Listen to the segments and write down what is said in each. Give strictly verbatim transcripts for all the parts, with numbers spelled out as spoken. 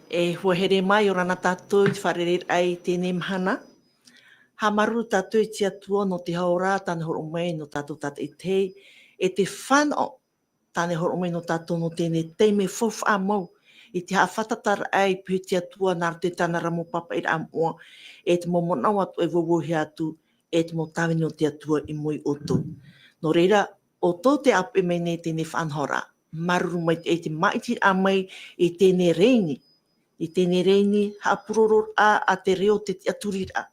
E hoa here mai, ʻia ora na tātou i te fārereiraʻa i teie mahana. Haʻamāuruuru tātou i te Atua nō te hora tāna i hōroʻa mai nō tātou tātaʻitahi, e te fānaʻo tāna i hōroʻa mai nō tātou nō teie taime faufaʻa mau, i te haʻafātataraʻa i pihaʻi i te Atua nā roto i tāna ra mau pāpaʻiraʻa moʻa, e te mau manaʻo atoʻa e vauvauhia atu, e te mau tāvini o te Atua i mua ia ʻoutou. Nō reira, ʻoutou tē ʻāpeʻe mai nei i teie faʻanahoraʻa, māuruuru maitaʻi i te māʻitiraʻa mai i teie rēni, i teie rēni haʻapūrororaʻa a te reo, te tiʻaturiraʻa.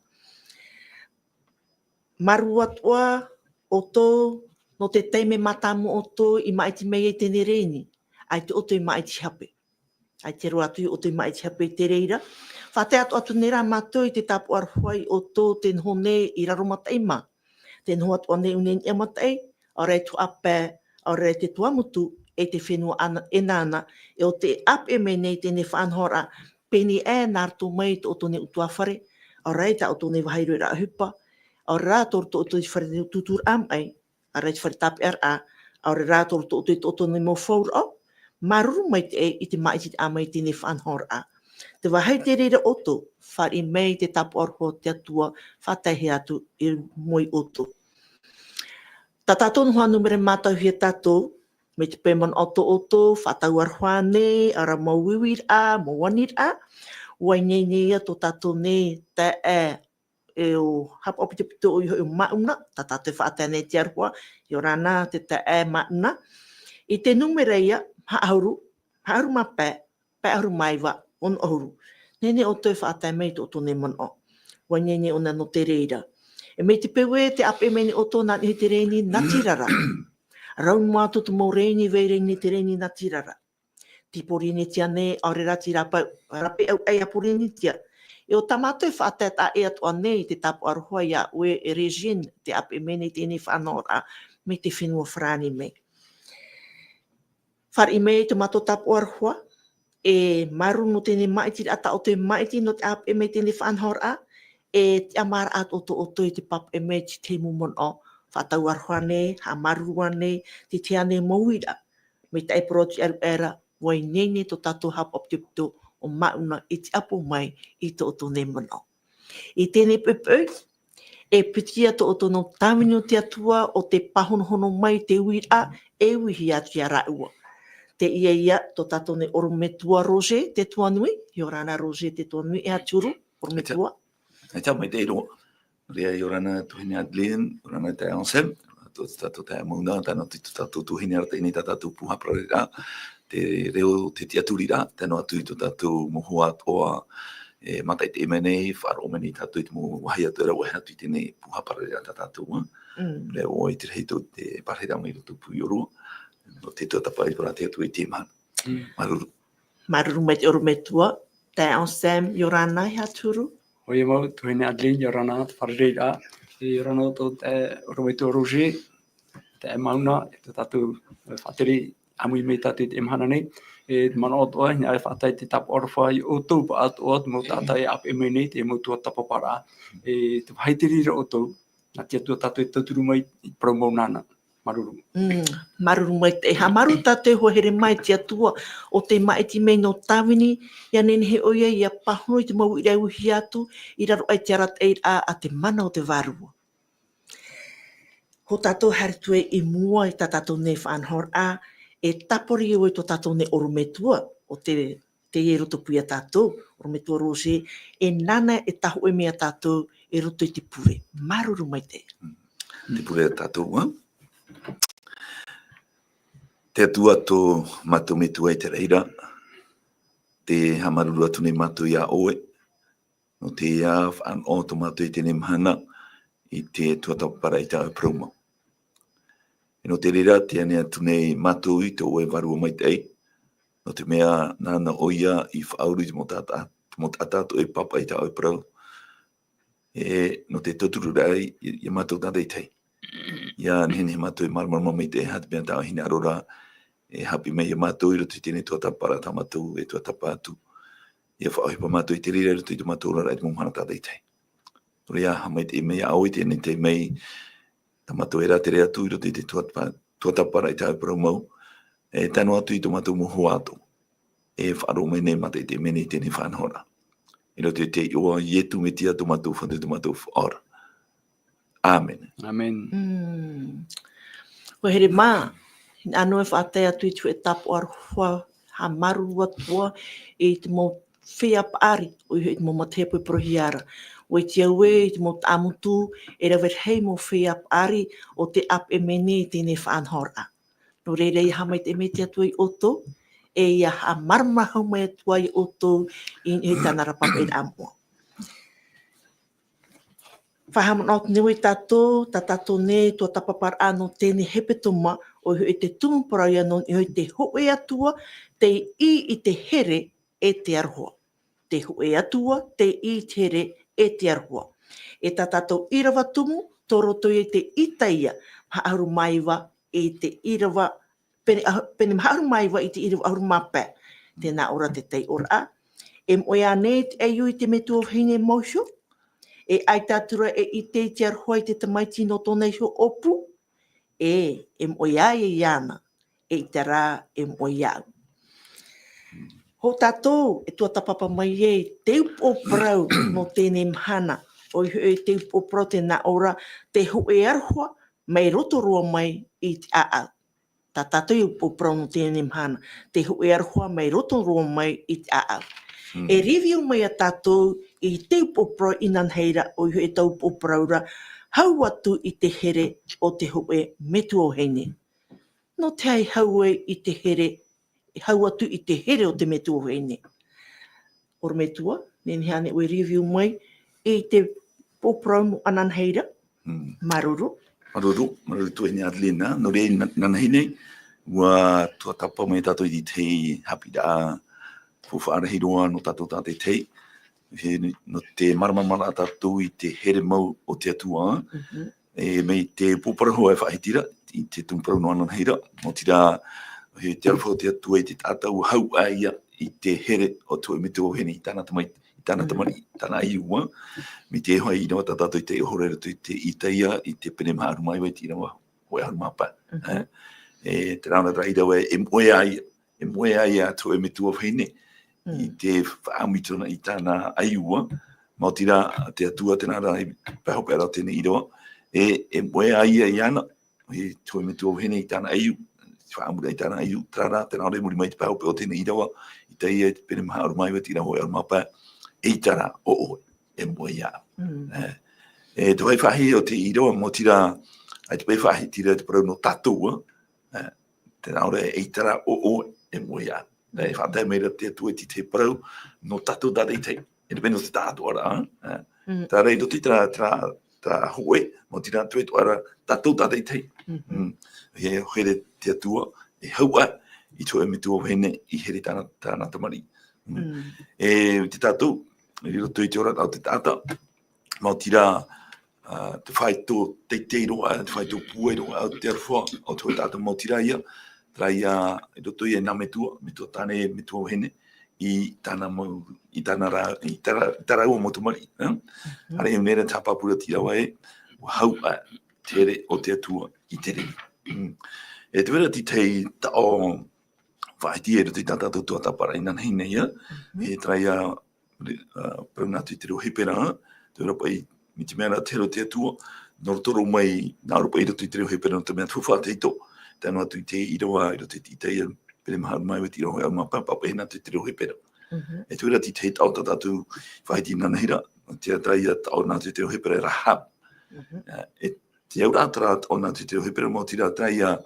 Māuruuru atoʻa ʻoutou nō te taime mātāmua ʻoutou i māʻiti mai ai i teie rēni, ʻaita ʻoutou i māʻiti hape. ʻAita roa atu ia ʻoutou i māʻiti hape i te reira. Faʻatae atoʻa atu nei rā mātou i te tāpaʻo aroha ia ʻoutou tē noho nei i Raromataʻi mā. Tē noho atoʻa nei i ʻUniʻuniʻa Mataʻi, ʻaore rā i Tuhaʻa Pae, ʻaore rā i te Tuamotu, e te fenua ʻana, e nāna, e ʻo tē ʻāpeʻe mai nei i teie faʻanahoraʻa, pēni ē nā roto mai i tō ʻoutou nei ʻutuāfare, ʻaore rā i tā ʻoutou nei vāhi roiraʻa ʻohipa, ʻaore rā tō roto ʻoutou i te fare tūtūraʻa maʻi, ʻaore rā i te fare tāpeʻaraʻa, ʻaore rā tō roto ʻoutou i tō ʻoutou nei mau fauraʻo, māuruuru maitaʻi i te māʻitiraʻa mai i teie faʻanahoraʻa. Te vāhi te reira ʻoutou, fāriʻi mai te tāpaʻo aroha o te Atua, faʻataehia atu i mua ia ʻoutou. Tā tātou noa nūmera mātauhia tātou, mai te peu manaʻo tō ʻoutou, faʻatau aroha nei, ʻaore rā mau uiuiraʻa, mau aniraʻa, ʻua ineine ia tō tātou nei taeaʻe, e ʻo Haʻapaʻo Pitopito, ʻoia hoʻi ʻo Māʻuna, tā tātou e faʻatae nei te aroha, ʻia ora na te taeaʻe Māʻuna. I te nūmera ia, maha ʻahuru, maha ʻahuru mā pae, pae ʻahuru mā iva, ono ʻahuru. Nehenehe ʻoutou e faʻatae mai i tō ʻoutou nei manaʻo. ʻUa ineine ʻōna nō te reira. E mai te peu ē tē ʻāpeʻe mai nei ʻoutou nā niʻa i te rēni natirara. Rau noa atu te mau rēni, vai rēni, te rēni natirara. Tei Pōrīnetia nei, ʻaore rā tei rāpae, rāpae ʻau ʻai a Pōrīnetia. E ʻo tā mātou e faʻataetae atoʻa nei i te tāpaʻo aroha ia ʻoe e Régine, tē ʻāpeʻe mai nei i teie faʻanahoraʻa, mai te fenua Farāni mai. Fāriʻi mai tō mātou tāpaʻo aroha, e māuruuru nō teie māʻitiraʻa tā ʻoutou e māʻiti nō te ʻāpeʻe mai i teie faʻanahoraʻa, e tiʻamāraʻa atoʻa tō ʻoutou i te pāpaʻi mai i te tahi mau manaʻo, faʻatau aroha nei, haʻamāuruuru nei, te tahi ānei mau uiraʻa, mai te ʻāparau atu i ʻaruʻa ra, ʻua ineine tō tātou Haʻapaʻo Pitopito ʻo Māʻuna i tiʻapo mai i tō ʻoutou nei manaʻo. I teie poʻipoʻi, e piti ia tō ʻoutou nō tāvini o te Atua ʻo tē pāhonohono mai te uiraʻa, e uihia atu ia rāua. Teie ia tō tātou nei ʻorometua Roger Tetuanui, ʻia ora na Roger Tetuanui, e aha te huru, ʻorometua. ʻAita, mai te iroa. Nō reira, ʻia ora na tuahine Adeline, ʻia ora na taeaʻe Anselme, tō tātou taeaʻe Māʻuna, tae noa atu i tō tātou tuahine arataʻi nei tā tātou pū haʻaparareraʻa, te reo, te tiʻaturiraʻa, tae noa atu i tō tātou mau hoa atoʻa, e, mātaʻitaʻi mai nei, faʻaroʻo mai nei tātou i te mau vāhi atoʻa e rave atu i teie pū haʻaparareraʻa tā tātou, ā. Mm. Nō reira, ʻoia te rahi tō te parahiraʻa mai i roto pū i ʻōrua, nō te tuatāpapa i te Atua i teie mahana. Mm. Māuruuru. Māuruuru maitaʻi ʻorometua, taeaʻe Anselme, ʻia ora na, e aha te huru? ʻOia mau, tuahine Adeline, ʻia ora na, te fārereiraʻa, e ʻia ora na tō te ʻorometua Roger, taeaʻe Māʻuna, e tō tātou, e, faʻatere ʻāmui mai tātou i teie mahana nei, e, te manaʻo atoʻa, hinaʻaro e faʻatae te tāpaʻo aroha ia ʻoutou, paʻatoʻa, te mau taʻata e ʻāpeʻe mai nei, te mau tuatāpaparaʻa, e, te vāhi te reira ʻoutou, nā te Atua tātou e tauturu mai, i parau mau nāna. Māuruuru. Mm, māuruuru maitaʻi. Haʻamāuruuru tātou e hoa here mai i te Atua, ʻo tē māʻiti mai nō tāvini, ʻia nehenehe ʻoia ʻia pāhono i te mau uiraʻa e uihia atu, i raro aʻe i te arataʻiraʻa a te mana o te Vārua. Hou tātou e haere atu i mua i tā tātou nei faʻanahoraʻa, e tāpori au i tō tātou nei ʻorometua, ʻo te teie i rotopū ia tātou, ʻorometua Roger, e nāna e tāhōʻē mai ia tātou i roto i te pure. Māuruuru maitaʻi. Mm. Te pure ia tātou, ā? Te Atua tō mātou Metua i te raʻi ra, tē haʻamāuruuru atu nei mātou ia ʻoe, nō te faʻanaho tō mātou i teie mahana, i te tuatāpaparaʻa i tā ʻoe parau mau. E nō te reira, tē ani atu nei mātou i tō ʻoe Vārua Maitaʻi, nō te mea nāna ʻoia i faʻauru i te mau taʻata, te mau taʻata atoʻa e pāpaʻi i tā ʻoe parau. E nō te tautururaʻa ia, ia mātou tātaʻitahi. ʻIa nehenehe mātou e māramarama maitaʻi e aha te mea tā ʻoe hinaʻaro ra, e haʻapiʻi mai ia mātou i roto i teie tuatāpaparaʻa tā mātou e tuatāpapa atu. ʻIa faʻaʻohipa mātou i te reira i roto i tō mātou oraraʻa i te mau mahana tātaʻitahi. Nō reira, haʻamaitaʻi mai ia ʻoe i teie nei taime, tā mātou e rātere atu i roto i te tuatāpa-, tuatāpaparaʻa i tā ʻoe parau mau, e tae noa atu i tō mātou mau hoa atoʻa. e faʻaroʻo mai nei mātou i te mea nei i teie faʻanahoraʻa. I roto i te iʻoa o Ietu Metia tō mātou Fatu, tō mātou Faʻaora. ʻĀmene. ʻĀmene. Mm. ʻUa here mā, hinaʻaro e faʻatae atu i te hōʻē tāpaʻo aroha, haʻamāuruuru atu ā i te mau feiā paʻari, ʻoia hoʻi te mau matahiapo e parauhia ra. ʻUa ʻite au ē, i te mau taʻamotu, e rave rahi mau feiā paʻari o te ʻāpeʻe mai nei i teie faʻanahoraʻa. Nō reira, ʻia haʻamaitaʻi mai te Atua ia ʻoutou, e ʻia haʻamāramarama mai atu ā ia ʻoutou i niʻa i tāna ra papaʻiraʻa moʻa. Faʻahaʻamanaʻo atu nei vau ia tātou, tā tātou nei tuatāpaparaʻa nō teie hepetoma, ʻoia hoʻi te tumu parau ïa nō niʻa i te hōʻē Atua, tei ʻī i te here e te aroha. Te hōʻē Atua, tei ʻī i te here e te aroha. E tā tātou ʻīrava tumu, tō roto ia i te Isaia, maha ʻahuru mā iva, i te ʻīrava, pene, ah, pene maha ʻahuru mā iva i te ʻīrava ʻahuru mā pae. Tē nā ʻō ra te taiʻoraʻa. E moʻe ānei te ʻaiū i te metua vahine mau iho? E ʻaita atu ra e ʻite i te aroha i te tamaiti nō tōna iho ʻōpū? E, e moʻe ā ia iāna, eʻita rā e moʻe iāʻu. Hou tātou e tuatāpapa mai ai te upoʻo parau nō teie mahana, ʻoia hoʻi te upoʻo parau tē nā ʻō ra, te hōʻē aroha mai roto roa mai i te ʻāʻau. Tā tātou ia upoʻo parau nō teie mahana, te hōʻē aroha mai roto roa mai i te ʻāʻau. Mm. E review mai ā tātou i te upoʻo parau inanahi ra, ʻoia hoʻi te upoʻo parau ra, hau atu i te here o te hōʻē metua vahine. Nō te aha e hau ai i te here, e hau atu i te here o te metua vahine? ʻOrometua, nehenehe ānei ʻoe e review mai i te upoʻo parau nō inanahi ra? Mm. Māuruuru. Māuruuru, māuruuru tuahine Adelina, nō reira i na-, inanahi nei, ʻua tuatāpapa mai tātou i te haʻapiʻiraʻa faufaʻa rahi roa nō tātou tātaʻitahi. E, nō te māramarama ra tātou i te here mau o te Atua. Mhm. E, mai te upoʻo parau e faʻahiti ra, i te tumu parau nō inanahi ra, nō te reira, e te aroha o te Atua i te taʻata ʻua hau ā ia i te here o te hōʻē metua vahine i tāna tamai-, i tāna Mm. tamariʻi, tāna ʻaiū. Mai te hōʻē ʻīrava tā tātou i taiʻo ra i roto i te Isaia, i te pene maha ʻahuru mā iva i te ʻīrava hōʻē ʻahuru mā pae. Mhm. E, e, terā rā terā ʻīrava e moʻe ā ia, e moʻe ā ia te hōʻē metua vahine, Mm. i te faʻaʻamu i tōna, i tāna ʻaiū, maoti rā, te Atua tē nā ʻō ra, i pae hopeʻa ra o teie ʻīrava, e, e moʻe ā ia iāna, i te hōʻē metua vahine i tāna ʻaiū, faʻaʻamuraʻa i tāna ʻaiū, terā rā, tē nā ʻō ra i muri mai i te pae hopeʻa o teie ʻīrava, Isaia i te pene maha ʻahuru mā iva i te ʻīrava hōʻē ʻahuru mā pae, eʻita rā ʻo ʻoe, e moʻe iāʻu. Mm. E, e te vai faʻahiti o te ʻīrava, maoti rā, ʻaita paʻi faʻahiti ra te parau nō tātou, e, tē nā ʻō ra, eʻita rā ʻo ʻoe, e moʻe iāʻu. E faʻatae mai ra te Atua i te parau nō tātou tātaʻitahi. E te pene o te taʻatoʻaraʻa, e. Mm. Terā rā i roto i terā, terā, terā hōʻē, maoti rā te taʻatoʻaraʻa, tātou tātaʻitahi. Mhm. Mm. E here te Atua, e hau ā i te hōʻē metua vahine i here tāna, tāna tamariʻi. Mm. Mm. E, te tātou, i roto i te oraraʻa o te taʻata, maoti rā, ā, te faito teitei roa, te faito pūai roa, ā, te aroha o te hōʻē taʻata maoti rā ia, terā ia, i roto ia i nā metua, metua tāne, metua vahine, i tāna mau, i tāna rā, i tā rā-, i tā rāua mau tamariʻi, ā? Mhm. ʻAreʻa i ʻō nei ra te haʻapāpū ra te ʻīrava ē, ʻua hau ā te here o te Atua i te riri. Mm. E te vai ra te tahi taʻo faʻahiti i roto i tā tātou tuatāpaparaʻa inanahi nei, ā? Mhm. E terā ia, ā, parau nā atu i te reo Hepera, te vai ra paʻi, mai te mea ra te here o te Atua, nō roto roa mai, nā roto paʻi i roto i te reo Hepera nō te mea te faufaʻa tahito, tae noa atu i te ʻīrava, i roto i te Isaia, pene maha ʻahuru mā iva i te ʻīrava hōʻē ʻahuru mā pae, pāpaʻi nā atu i te reo Hepera. Mhm. E te vai ra te tahi taʻo tā tātou faʻahiti inanahi ra, te terā ia taʻo nā atu i te reo Hepera e Rahab. Mhm. Ā, e te auraʻa terā taʻo nā atu i te reo Hepera, maoti rā terā ia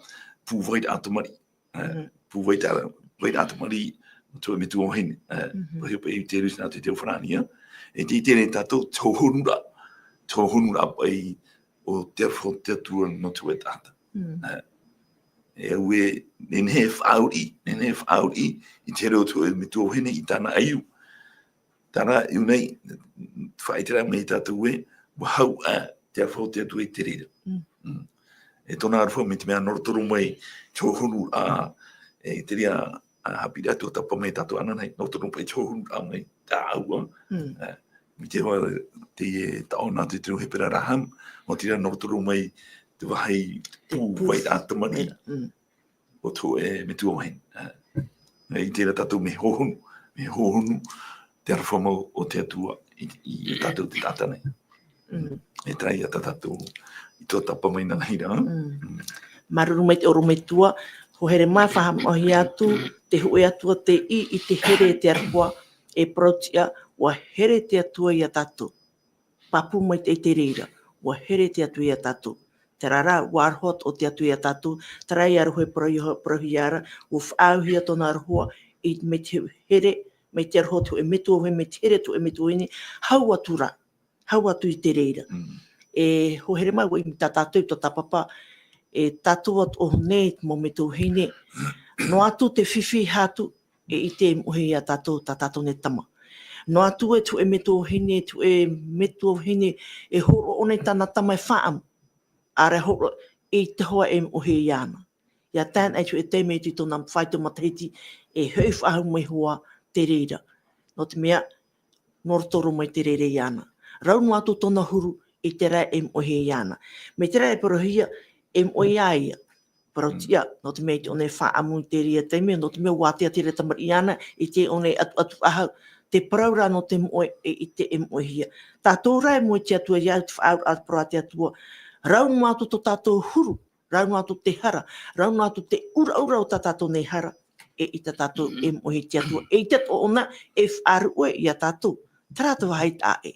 pūvairaʻa tamariʻi. Ā, Mhm. pūvairaʻa, vairaʻa tamariʻi, te hōʻē metua vahine. Ā, Mhm. paʻi, paʻi te reo nā atu i te reo Farāni, ā. E te, te ʻite nei tātou, te hohonu ra, te hohonu ra paʻi o te aroha o te Atua nō te hōʻē taʻata. Mm. Ā, e au ē, nehenehe e faʻaʻori, nehenehe e faʻaʻori i te here o te hōʻē metua vahine i tāna ʻaiū. Terā, i ʻō nei, faʻaʻite ra mai tātou ē, ʻua hau ā te aroha o te Atua i te reira. Mm. Mm. E tōna aroha mai te mea nō roto roa mai te hohonu, ā, e te reira, ā, haʻapiʻiraʻa tuatāpapa mai tātou inanahi, nō roto roa mai te hohonu, ā, mai tāʻu, ā. Mm. Ā, mai te hoa, te, e, taʻo nā atu i te reo Hepera Rahab, maoti rā nō roto roa mai te vāhi pū, pū vairaʻa tamariʻi. Mm. o te hōʻē metua vahine. Ā. E, i terā tātou mea hohonu, mea hohonu, te aroha mau o te Atua i, i, i tātou te taʻata nei. Mm. E tae ia tā tātou i tuatāpapa mai nā hira. Mm. Mm. Māuruuru maitaʻi ʻorometua, Hōhērema, faʻahaʻamauhia atu, tē hōʻē atu ā tei ʻī i te here e te aroha, e parau tiʻa, ʻua here te Atua ia tātou. Pāpū maitaʻi te reira, ʻua here te Atua ia tātou. Terā rā, ʻua aroha atoʻa te Atua ia tātou, terā ia aroha e parau-, parauhia ra, ʻua faʻaauhia tōna aroha, i, mai te here, mai te aroha o te hōʻē metua vahine, mai te here o te hōʻē metua vahine, hau atu ra, hau atu i te reira. Mm. E Hōhērema, ʻua ʻimi tā tātou i tō tāpapa, e tātou atoʻa nei, mau metua vahine, noa atu te fifi, haere atu, e ʻite e moʻe ia tātou, tā tātou nei tama. Noa atu e te hōʻē metua vahine, e te hōʻē metua vahine, e hōroʻa ʻōna i tāna tama e faʻaʻamu. ʻAore hōroʻa, e ʻite hoʻi e moʻe iāna. ʻIa tae noa atu i te taime i tōna fāito matahiti, e hoʻi faʻahou mai hoʻi te reira. Nō te mea, nō roto roa mai te reira iāna. Rau noa atu tōna huru i terā e moʻe iāna. Mai terā e parauhia, e moʻe ia ia. Parau tiʻa, nō te mea i te ʻōna e faʻaʻamu i terā taime, nō te mea ʻua ʻātea terā tamariʻi iāna, i te ʻōna e ʻatuʻatu faʻahou, te parau rā nō te moʻe, e ʻite e moʻehia. Tātou rā e moʻe te Atua, ʻia faʻaʻite parau a te Atua. Rau noa atu tō tātou huru, rau noa atu te hara, rau noa atu te ʻuraʻura o tā tātou nei hara, e ʻite tātou e moʻehia te Atua, e ʻite atoʻa ʻōna e faʻaruʻe ia tātou. Terā te vāhi taʻa ʻē.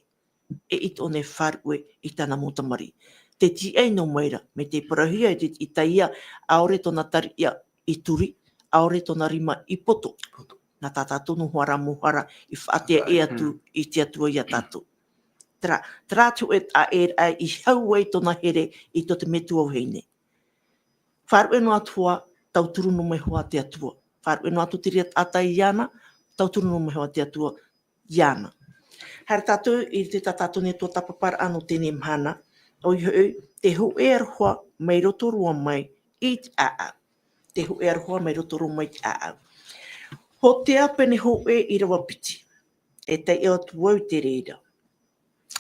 E ʻite ʻōna e faʻaruʻe i tāna mau tamariʻi. Te tīaʻi noa mai ra, mai te parauhia e te Isaia, ʻaore tōna tariʻa i turi, ʻaore tōna rima i poto. Poto. Nā tā tātou noa hoʻi ra mau hara i faʻaʻite atu i te Atua ia tātou. Terā, terā te hōʻē taʻa ʻē ra i hau ai tōna here i tō te metua vahine. Faʻaruʻe noa atu hoʻi, tauturu noa mai hoʻi te Atua. Faʻaruʻe noa atu te reira taʻata iāna, tauturu noa mai hoʻi te Atua iāna. Haere tātou i te tā tātou nei tuatāpaparaʻa nō teie mahana, ʻoia hoʻi, te hōʻē aroha mai roto roa mai i te ʻāʻau. Te hōʻē aroha mai roto roa mai i te ʻāʻau. Hōtea pene hōʻē ʻīrava piti. E taiʻo atu vau i te reira.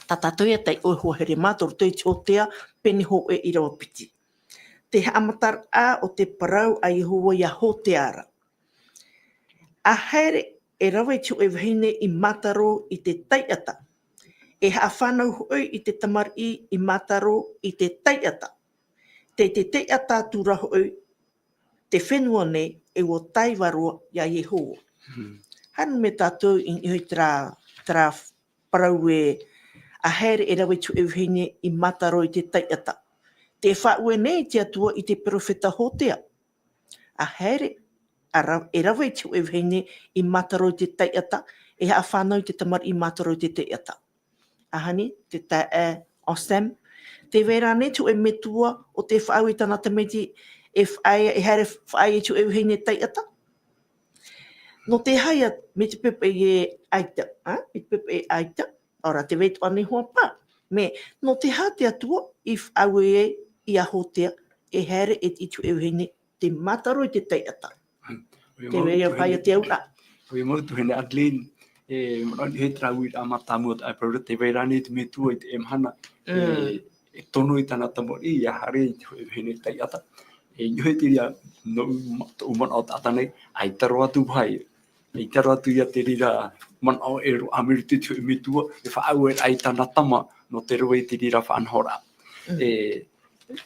Tā tātou ïa taiʻo e Hōhērema, tō roto i te Hōtea, pene hōʻē ʻīrava piti. Te haʻamataraʻa o te parau a Iehova ia Hōtea ra. ʻA haere e rave i te hōʻē vahine i mātaro i te taiʻata. E haʻafānau hoʻi i te tamariʻi i mātaro i te taiʻata. Tei te taiʻata atu ra hoʻi te fenua nei e ʻua taiva roa ia Iehova. Hmm. Haere mai tātou i niʻa i terā, terā parau ē, ʻa haere e rave i te hōʻē vahine i mātaro i te taiʻata. Tē faʻaue nei te Atua i te perofeta Hōtea. ʻA haere, ʻa ra-, e rave i te hōʻē vahine i mātaro i te taiʻata, e haʻafānau i te tamariʻi i mātaro i te taiʻata. ʻAhani, te taeaʻe Anselme, tē vai ra ānei te hōʻē metua ʻo tē faʻaue i tāna tamaiti e faʻaea, e haere faʻaea i te hōʻē vahine taiʻata? Nō te aha ïa, mai te pepe ē Aita, ā? Mai te pepe ē Aita, ʻaore rā tē vai atoʻa ānei hoʻi paʻi. Mea, nō te aha te Atua i faʻaue ai ia Hōtea e haere e i te hōʻē vahine tei mātaro i te taiʻata. Hmm. Tē vai ra paʻi te auraʻa. ʻOia mau tuahine Adeline, e, manaʻo i terā uiraʻa mātāmua taʻa ʻē parau ra, tē vai ra ānei te metua i teie mahana, e, mm, e tono i tāna tamariʻi, ʻia haere i te hōʻē vahine taiʻata. E, i niʻa i te reira, nō ma-, tōʻu manaʻo taʻata nei, ʻaita roa atu paʻi. ʻAita roa atu ïa te reira manaʻo e roaʻa mai i te hōʻē metua, e faʻaue ai tāna tama, nō te rave i te reira faʻanahoraʻa. Mm. E,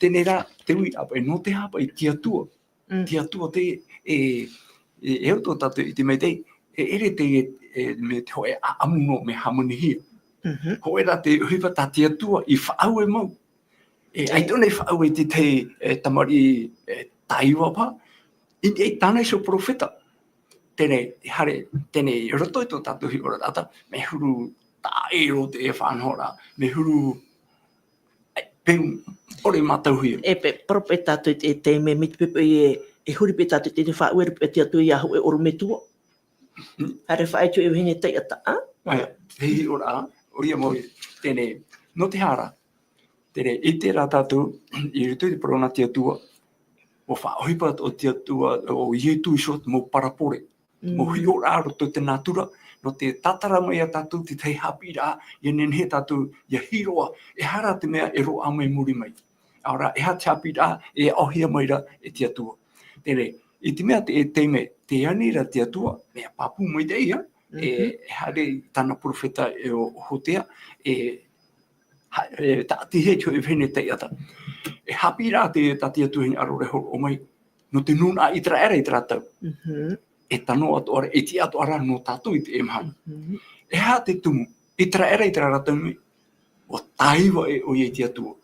teie rā, te uiraʻa paʻi, nō te aha paʻi te Atua. Mm. Te Atua te, e, e, e au tō tātou i te maitaʻi, e ʻere te, e, mea te hōʻē ʻāʻamu noa mea hāmanihia. Mhm. Hōʻē rā te ʻohipa tā te Atua i faʻaue mau. E, ʻaita ʻōna i faʻaue i te tahi, e, tamariʻi, e, taiva paʻi. I, i tāna iho perofeta. Teie, e haere, teie, i roto i tō tātou hiʻoraʻa taʻata, mea huru taʻa ʻē roa te faʻanahoraʻa, mea huru, e, peu, ʻore mātauhia. E paʻi, parau paʻi tātou i te, te mea, mai te pepe ē, e huri paʻi tātou i te faʻaue ra paʻi te Atua ia hōʻē ʻorometua. Mm. Haere faʻaea i te hōʻē vahine taiʻata, ā? ʻOia, te hiʻoraʻa, ʻoia mau, teie, nō te aha ra, teie, i terā tātou, i roto i te parau nā te Atua, ʻua faʻaʻohipa atoʻa te Atua, ʻo Ietu iho te mau parabole. Te mau, mm, hiʻoraʻa roto i te nātura, nō te tātara mai ia tātou te tahi haʻapiʻiraʻa, ʻia nehenehe tātou ʻia hiʻo ā, e aha rā te mea e roaʻa mai i muri mai. ʻAore rā, e aha te haʻapiʻiraʻa e aʻohia mai ra e te Atua. Teie, I te mea te, e taime, te ani ra te Atua, mea pāpū maitaʻi ia, e, e haere i tāna perofeta e ʻo, ʻo Hotea, e, ha-, e, tāʻatihia i te hōʻē vahine taiʻata. E haʻapiʻiraʻa te, tā te Atua hinaʻaro ra e hōroʻa mai, nō te nūnaʻa ʻĪteraʻera i terā tau. E tano atoʻa ra, e tiʻa atoʻa ra nō tātou i teie mahana. E aha te tumu, ʻĪteraʻera i terā ra tau nei, ʻua taiva ʻē ʻoia i te Atua.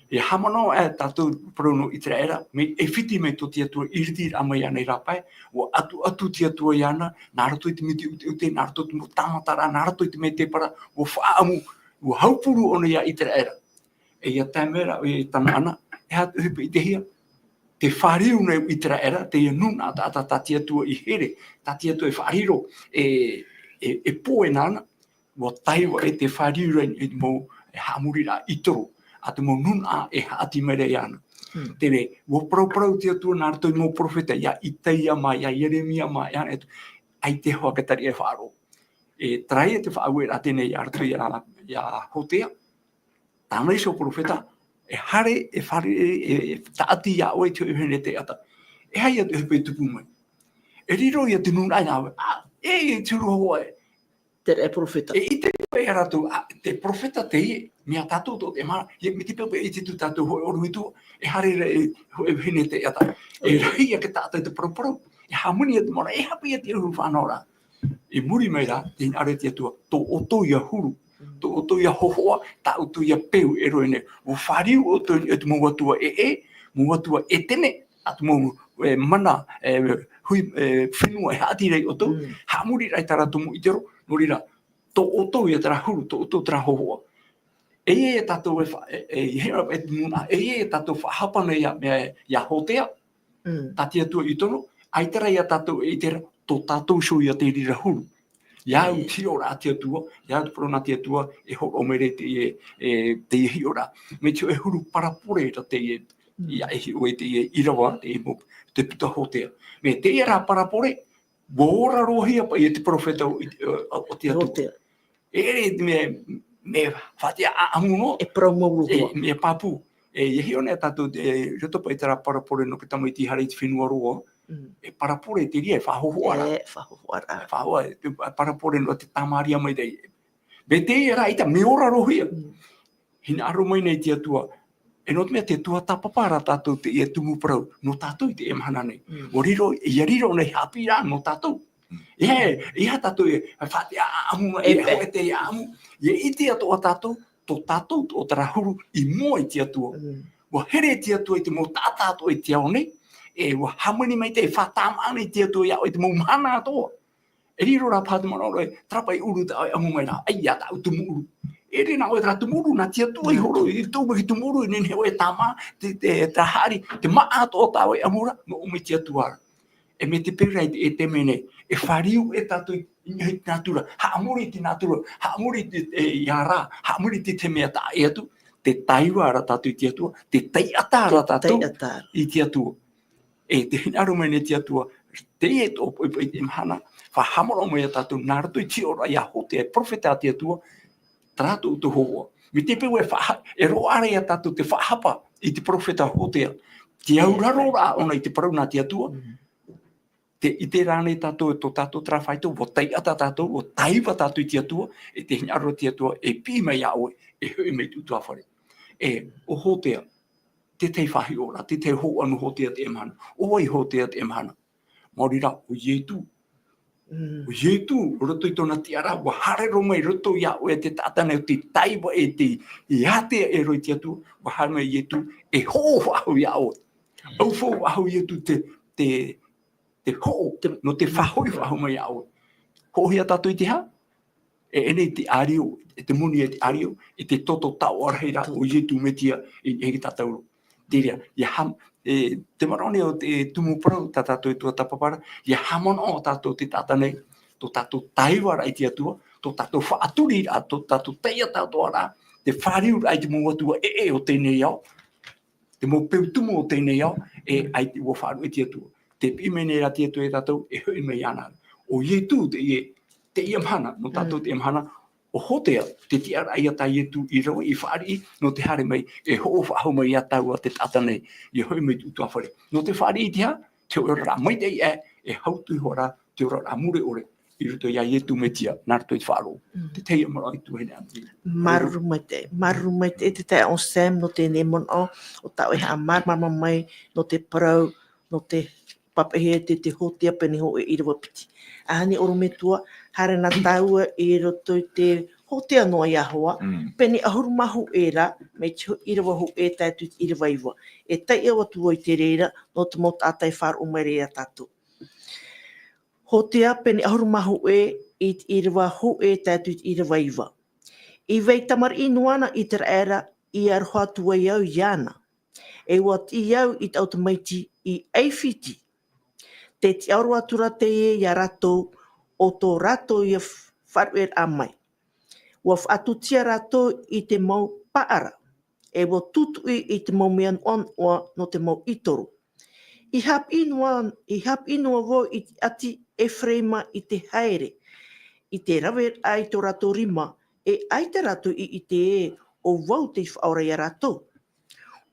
E haʻamanaʻo ā tātou parau nō ʻĪteraʻera, mea ʻāfiti mai tō te Atua i ʻiritiraʻa mai iāna i rāpae, ʻua ʻatuʻatu te Atua iāna, nā roto i te miti ʻuteʻute, nā roto i te mau tāmataraʻa, nā roto i te mētēpara, ʻua faʻaʻamu, ʻua haupuru ʻōna ia ʻĪteraʻera. E ia taime ra, ʻoia i tāna ʻana, e aha te ʻohipa i ʻitehia? Tē fāriu nei ʻĪteraʻera, teie nūnaʻa taʻata tā te Atua i here, tā te Atua e faʻariro, e, e, e pō e nāna, ʻua taiva ʻē tē fāriu ra i te mau, e haʻamoriraʻa ʻitoro, a te mau nūnaʻa e haʻati mai ra iāna. Terā, ʻua parauparau te Atua nā roto i te mau perofeta, ia Itaia mā, ia Ieremia mā, ia, e, ʻaita hoʻi te tariʻa e faʻaroʻo. E, terā ia te faʻaueraʻa teie nei i roto ia, ia Hotea, tāna iho perofeta, e haere, e fāriu, e, e, e tāʻati iā ʻoe i te hōʻē vahine taiʻata. E aha ia te ʻohipa e tupu mai? E riro ia te nūnaʻa iā ʻoe, ā, e, e te huru hōhoʻa ē. Terā e perofeta. E ʻite atu rātou, ā, te perofeta teie, mea tātou tō te mā, ia, mai te peu e ʻite atu tātou hōʻē ʻorometua, e haere ra e hōʻē vahine taiʻata. E rahi ia te taʻata i te paraparau, e hāmani ia te manaʻo, e haʻapiʻi ia te huru fānauraʻa. I muri mai rā, tē hinaʻaro ra te Atua, tō ʻoutou ia huru, tō ʻoutou ia hōhoʻa, tā ʻoutou ia peu e rave nei. ʻUa fāriu ʻoutou i te mau atua ʻē, mau atua ʻētene, a te mau, e, mana, e, hui, e, fenua e haʻati ra iā ʻoutou, haʻamoriraʻa i tā rātou mau ʻitero, nō reira, tō ʻoutou ia terā huru, tō ʻoutou terā hōhoʻa. E, e, tātou e fa-, e, e, e, e, e, e, e, tātou faʻahapa nei ia, ia, ia Hotea, tā te Atua i tono, ʻaita rā ia tātou e ʻite ra, tō tātou iho ia te reira huru. Ia au te hiʻoraʻa a te Atua, ia au te parau nā te Atua, e hōroʻa mai ra i te, e, e, te hiʻoraʻa. Mai te hōʻē huru parabole ra teie, ia e hiʻo ai teie ʻīrava, te mau, te puta Hotea. Mai teie rā parabole, ʻua ora roa hia paʻi e te perofeta o, o, o te Atua. Hotea. E ʻere, mea, mea faʻatiʻa ʻāʻamu noa. E parau mau roa. E, mea pāpū. E, ʻia hiʻo nei tātou, e, i roto paʻi i terā parabole nō te tamaiti haere i te fenua roa. E parabole te reira, e faʻahōhoʻa ra. E faʻahōhoʻa ra. E faʻahōhoʻa, e, parabole nō te Tamaria maitaʻi. Mai teie rā ʻaita, mea ora roa hia. Hinaʻaro mai nei te Atua, e nō te mea te tuatāpapa ra tātou teie tumu parau, nō tātou i teie mahana nei. ʻUa riro, ʻia riro nei haʻapiʻiraʻa nō tātou. E, e aha tātou e, e faʻatiʻa ʻāʻamu, e, e, hōʻē ʻāʻamu, ʻia ʻite atoʻa tātou, tō tātou, tō terā huru i mua i te Atua. ʻUa here te Atua i te mau taʻata atoʻa i te ao nei, e, ʻua hāmani maitaʻi, e faʻatāmā nei te Atua iā ʻoe i te mau mahana atoʻa. E riro rā paha te manaʻo ra, e, terā paʻi ʻuru tā ʻoe e ʻamu mai ra, ʻaita tāʻu tumu ʻuru. E ʻere nā ʻoe terā tumu ʻuru, nā te Atua i hōroʻa, i tō ʻoe tumu ʻuru, e nehenehe ʻoe e tāmā, te, te, te haʻari, te māʻa atoʻa tā ʻoe e ʻamu ra, nō ʻō mai te Atua ra. E mai te peu ra i te, e te mea nei, e fāriu ʻē tātou i, i te nātura, haʻamori i te nātura, haʻamori i te, e, ia rā, haʻamori i te, te mea taʻa ʻē atu, tē taiva ra tātou i te Atua, tē taiʻata ra tātou i te Atua. E tē hinaʻaro mai nei te Atua, teie tō, i, i, i mahana, faʻahaʻamanaʻo mai ia tātou, nā roto i te hiʻoraʻa ia Hotea, e perofeta a te Atua, terā tō ʻoutou hōhoʻa. Mai te peu e faʻa-, e roaʻa ra ia tātou te faʻahapa i te perofeta Hotea, te auraro ra ʻōna i te parau nā te Atua, tē ʻite ra ānei tātou, tō tātou terā faito, ʻua taiʻata tātou, ʻua taiva tātou i te Atua, e tē hinaʻaro ra te Atua, e piʻi mai iā ʻoe, e hoʻi mai i te ʻutuāfare. E, ʻo Hotea, te tahi faʻahiʻoraʻa, te tahi hōhoʻa nō Hotea teie mahana. ʻO vai Hotea teie mahana? Maori rā, ʻo Ietu. ʻO Ietu, roto i tōna tiʻaraʻa, ʻua haere roa mai roto iā ʻoe te taʻata nei ʻo tē taiva ʻē, tē ātea ʻē roa i te Atua, ʻua haere mai Ietu, e hoʻo faʻahou iā ʻoe. ʻAufaʻu faʻahou Ietu te, te, te hoʻo, nō te faʻahoʻi faʻahou mai iā ʻoe. Hoʻohia tātou i te aha? E, e nei te ʻārio, e te moni e te ʻārio, e te toto taoʻa rahi ra ʻo Ietu Metia i, i tātou roa. Te reira, ʻia ham-, e, te manaʻo nei o te tumu parau, tā tātou e tuatāpapa ra, ʻia haʻamanaʻo tātou te taʻata nei, tō tātou taivaraʻa i te Atua, tō tātou faʻaturiraʻa, tō tātou taiʻa tātou ra, te fāriuraʻa i te mau atua ʻē ʻē o teie nei ao, te mau peu tumu o teie nei ao, e, ʻaita ʻua faʻaruʻe te Atua. Tē piʻi mai nei rā te Atua iā tātou, e hoʻi mai iāna. ʻO Ietu teie, teie mahana, nō tātou teie mahana, ʻo Hotea, te tiʻaraʻa ia tā Ietu i rave, i fāriʻi, nō te haere mai, e hoʻo faʻahou mai iā tāua te taʻata nei, ʻia hoʻi mai i te ʻutuāfare. Nō te fāriʻi i te aha? te oraraʻa maitaʻi ʻē, e hau atu iho ā te oraraʻa mure ʻore i roto iā Ietu Metia, nā roto i te faʻaroʻo. Mm. Te tahi manaʻo i tuahine Anthony. Māuruuru maitaʻi, māuruuru maitaʻi te taeaʻe Sam nō teie manaʻo, ʻo tāʻu e haʻamāramarama mai nō te parau, nō te papaʻihia te, te hotea pene hōʻē ʻīrava piti. ʻAhani ʻorometua, haere na tāua i roto i te hotea noa iā Hoa, Mm. pene ʻahuru mā hōʻē ra, mai te ʻīrava hōʻē tae atu i te ʻīrava iva. E taiʻo atu vau i te reira, nō te mau taʻata e faʻaroʻo mai ra iā tātou. Hotea pene ʻahuru mā hōʻē i te ʻīrava hōʻē tae atu i te ʻīrava iva. I vai tamariʻi noa na ʻĪteraʻera, i aroha atu ai au iāna. E ʻua tiʻi au i taʻu tamaiti i ʻAifiti. Tē tiʻaoro atu ra teie iā rātou, ʻo tō rātou ia f-, faʻaruʻeraʻa mai. ʻUa faʻatūtia rātou i te mau paʻara. E ʻua tūtuʻi i te mau mea noʻanoʻa nō te mau ʻitoro. I haʻapiʻi noa, i haʻapiʻi noa vau i te ʻati Eferaima i te haere, i te raveraʻa i tō rātou rima, e ʻaita rātou i ʻite ē, ʻo vau tei faʻaora iā rātou.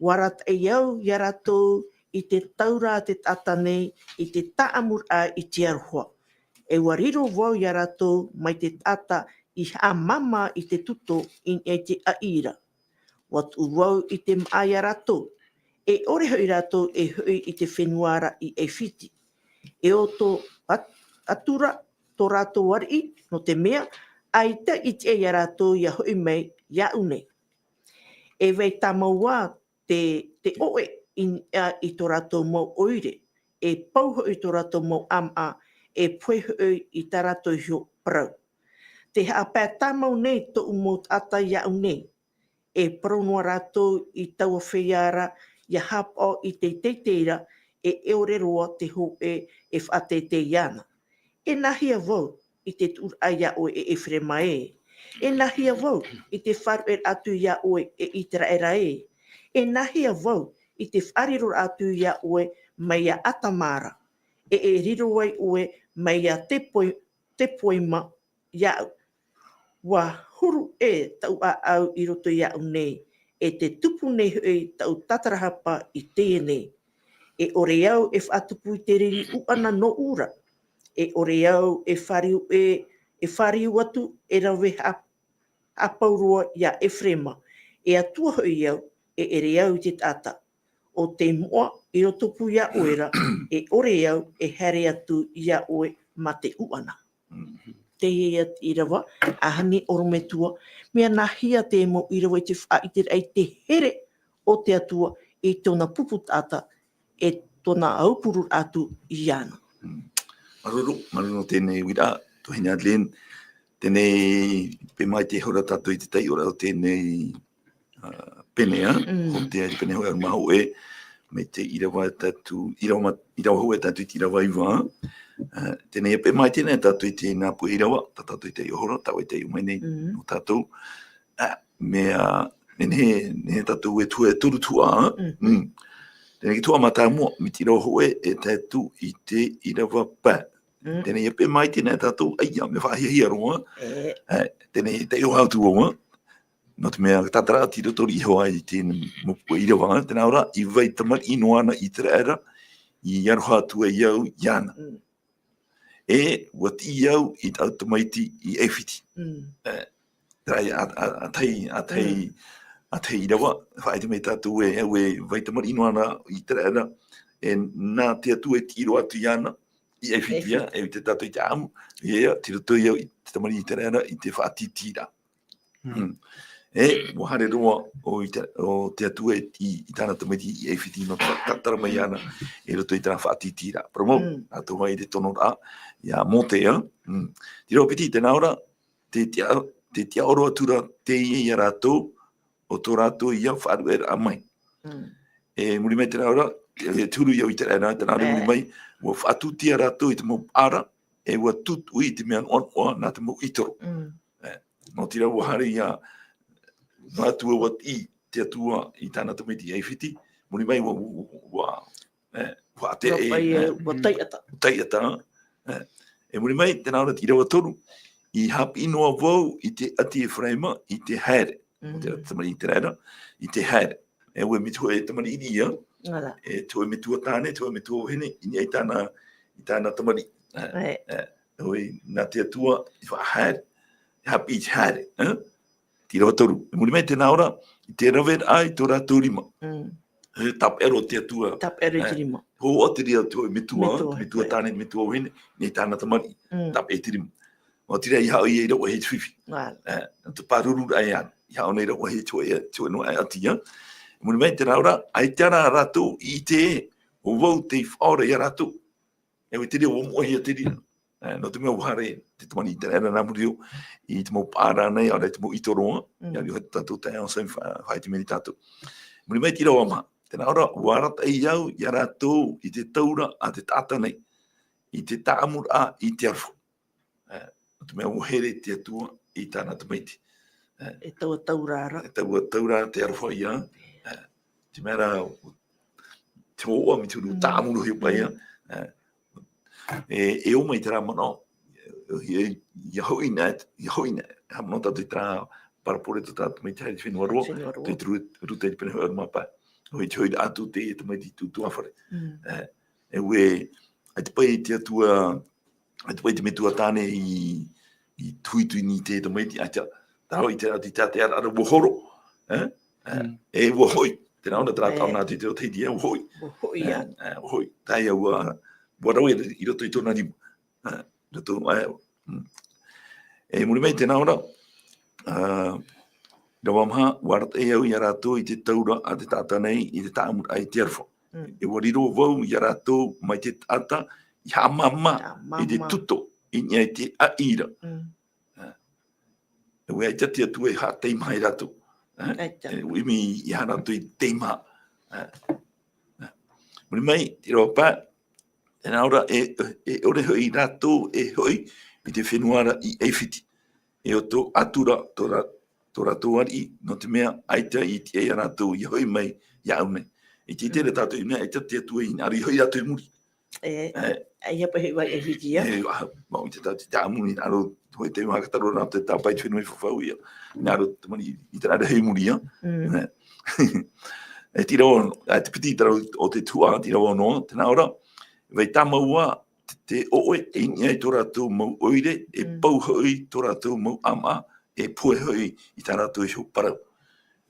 ʻUa arataʻi au iā rātou i te taura a te taʻata nei, i te taʻamuraʻa i te aroha. E ʻua riro vau iā rātou mai te taʻata i haʻamāmā i te tuto i niʻa i te ʻaʻī ra. ʻUa tuʻu vau i te māʻa iā rātou, e ʻore hoʻi rātou e hoʻi i te fenua ra i ʻAifiti. E ʻo tō at-, atu ra tō rātou ariʻi, nō te mea, ʻaita i tiʻa iā rātou ia hoʻi mai iāʻu nei. E vai tāmau ā te, te ʻoʻe i, a, i tō rātou mau ʻoire, e pau hoʻi tō rātou mau ʻāmaʻa, e pohe hoʻi i tā rātou iho parau. Tē haʻapae tāmau nei tōʻu mau taʻata iāʻu nei, e parau noa rātou i taua feiā ra, ia haʻapaʻo i te teitei ra, e ʻore roa te hōʻē e faʻateitei iāna. E nāhea vau i te tuʻuraʻa iā ʻoe e Eferaima ē? E nāhea vau i te faʻaruʻeraʻa atu iā ʻoe e ʻĪteraʻera ē? E nāhea vau i te faʻariroraʻa atu iā ʻoe mai iā Atama ra, e e riro ai ʻoe mai iā Tepoi-, Tepoima iāʻu? ʻUa huru ʻē taʻu ʻāʻau i roto iāʻu nei, e te tupu nei hoʻi taʻu tātarahapa i teie nei. E ʻore au e faʻatupu i te riri ʻuʻana nōʻu ra. E ʻore au e fāriu ē, e fāriu atu e rave haʻa-, haʻapau roa iā Eferaima. E Atua hoʻi au, e ʻere au i te taʻata. ʻO te moʻa i rotopū iā ʻoe ra, e ʻore au e haere atu iā ʻoe mā te ʻuʻana. Mhm. Teie ia te ʻīrava, ʻahani ʻorometua, mea nāhea te mau ʻīrava i te faʻaʻiteraʻa i te here o te Atua i tōna pupu taʻata, e tōna aupururaʻa atu iāna. Mm. Māuruuru, māuruuru nō teie uiraʻa, tuahine Adeline, teie, paʻi mai te hora tātou i te taiʻoraʻa o teie, ā, pene, ā, Mm. ko te pene hōʻē ʻahuru mā hōʻē, mai te ʻīrava tātou, ʻīrava ma-, ʻīrava hōʻē tātou i te ʻīrava iva, ā, teie, paʻi mai teie tātou i te nā puʻe ʻīrava, tā tātou i taiʻo hora, tāua i taiʻo mai nei, Mm. nō tātou, ā, mea, nehenehe, nehenehe tātou e tuhaʻa, e toru tuhaʻa, Mm. mm. Teie te tuhaʻa mātāmua, mai te ʻīrava hōʻē, e tae atu i te ʻīrava pae. Mm. Teie, paʻi mai teie tātou, ʻaita, mea faʻahiahia roa. E. Ā, teie, taiʻo atu vau, ā. Nō te mea, tātara atu i roto iho ā i te mau puʻe ʻīrava, tē nā ʻō ra, i vai tamariʻi noa na ʻĪteraʻera, i aroha atu ai au iāna. Mm. E, ʻua tiʻi au i taʻu tamaiti i ʻAifiti. Mm. Ā, terā, ā, ā, ā tahi, ā tahi, Mm. ā tahi ʻīrava, faʻaʻite mai tātou ē, ʻua vai tamariʻi noa na ʻĪteraʻera, e nā te Atua e tiʻi roa atu iāna, i ʻAifiti, ʻAifiti. E ʻite tātou i te ʻāʻamu, ʻia, tei roto ia i te tamariʻi ʻĪteraʻera, i te faʻatītīraʻa. Mm. Mm. E, ʻua haere roa ʻo ʻĪte-, ʻo te Atua i, i tāna tamaiti i ʻAifiti nō te tātara mai iāna i roto i tāna faʻatītīraʻa. Parau mau, Mm. nā tō vai i te tonoraʻa, iā Mōtea. Mm. Te ʻīrava piti, tē nā ʻō ra, te tiʻa-, te tiʻaoro atu ra teie iā rātou, ʻo tō rātou ia faʻaruʻeraʻa mai. Mm. E muri mai tē nā ʻō ra, e te huru ia ʻĪteraʻera, tē nā ʻō ra E. muri mai, ʻua faʻatūtia rātou i te mau paʻara, e ʻua tūtuʻi i te mea noʻanoʻa nā te mau ʻitoro. Mm. E, nō te reira ʻua haere ia, nō te Atua ʻua tiʻi, te Atua i tāna tamaiti i ʻAifiti, muri mai ʻua, ʻua, ʻua, ʻua, e, ʻua ʻātea, ʻua e, paʻi, e, e, ʻua taiʻata. Taiʻata, e. E muri mai, tē nā ʻō ra te ʻīrava toru, i haʻapiʻi noa vau i te ʻati Eferaima i te haere. Mm. Te tamariʻi ʻĪteraʻera, i te haere. E ʻua mai te hōʻē tamariʻi riʻi, Voilà. E te hōʻē metua tāne, te hōʻē metua vahine, i niʻa i tāna, i tāna tamariʻi. E, e, ʻoia, nā te Atua i faʻahaere, i haʻapiʻi i te haere, e? Te ʻīrava toru. I muri mai tēnā ora, i te raveraʻa i tō rātou rima. Mm. E tāpaʻo roa te Atua. Tāpaʻo roa i te rima. Hōʻē te reira te hōʻē metua, metua, te metua tāne, te metua vahine, i niʻa i tāna tamariʻi. Mm. Tāpaʻo i te rima. Maoti rā, ʻeiaha ʻoia i rave i te fifi. Wow. E, nō te pārururaʻa ia, ʻeiaha ʻōna i rave i te hōʻē, te hōʻē noa ʻati ia. I muri mai tēnā ora, ʻaita rā rātou i ʻite ē, ʻo vau tei faʻaora ia rātou. E ʻoia te reira, ʻua moʻehia te reira. E, nō te mea ʻua haere te tamariʻi ʻĪteraʻera nā muri iho, i te mau paʻari nei, ʻaore te mau ʻito roa, mm, ʻia riro tātou taeaʻe Sam fa-, faʻaʻite mai nei tātou. Muri mai te ʻīrava maha. Tēnā ora, ʻua arataʻi au ia rātou i te taura a te taʻata nei, i te tāʻamuraʻa i te aroha. E, nō te mea ʻua here te Atua i tāna tamaiti. E, e taua taura ra. E taua taura te aroha ia. E, te mea rā, te hōʻē, mai te huru, mm, tāʻamuraʻa hoʻi paʻi ia. Mm. E, e, e ʻō mai terā manaʻo. E, e, ʻia hoʻi na, ʻia hoʻi na, e haʻamanaʻo tātou i terā parabole tō tā tamaiti haere i te fenua roa. Fenua roa. Te Ruta, Ruta i te pene hōʻē ʻahuru mā pae. ʻOia, i te hoʻiraʻa atu te tamaiti tūtū ʻāfare. Mm. E, e ʻoia, ʻaita paʻi te Atua, ʻaita paʻi te metua tāne i, i tuitui nei te tamaiti, ʻaita, terā hoʻi te, te, te, te ara, ara ʻua horo, e? E, mm, e ʻua hoʻi, tēnā ʻōna terā, e, taʻu nā te, te, te, te, ʻua hoʻi. ʻUa hoʻi, e, ā. E, ʻua hoʻi. Tae ā ʻua, ʻua rave i roto i tōna rima. E, roto, e, mm. E muri mai tēnā ora, ā, ʻīrava maha, ʻua arataʻi au ia rātou i te taura a te taʻata nei, i te tāʻamuraʻa i te aroha. Mm. E ʻua riro vau ia rātou mai te taʻata i haʻamāmā, haʻamāmā i te tuto, i niʻa i te ʻāʻī ra. Mm. E, e ʻoia, ʻaita te Atua e haʻateimaha ia rātou. E? ʻAita. E, ʻua ʻimi ia rātou i te teimaha. E, e. Muri mai, te ʻīrava pae, tēnā ora, e, e ʻore hoʻi rātou e hoʻi i te fenua ra i ʻAifiti. E ʻo tō Atura, tō rā-, tō rātou ariʻi, nō te mea ʻaita i tiʻa ia rātou ʻia hoʻi mai iāʻu nei. E ʻite ra tātou i ʻō nei, ʻaita te Atua i hinaʻaro ʻia hoʻi rātou i muri. E, e, ʻaita paʻi hoʻi i ʻAifiti, ā? E, ā, mau i te tā-, te tāʻamu, i hinaʻaro, hoʻi te mea ka taro nā te tāpae i te fenua i fafau ia. Hinaʻaro te tamariʻi ʻĪteraʻera i hoʻi i muri ia. Mm. E. E te ʻīrava ono, e, te piti terā o te tuhaʻa, te ʻīrava ono, tēnā ora, vai tāmau ā te, te ʻoʻe, i niʻa i tō rātou mau ʻoire, e, mm, pau hoʻi tō rātou mau ʻāmaʻa, e pohe hoʻi i tā rātou iho parau.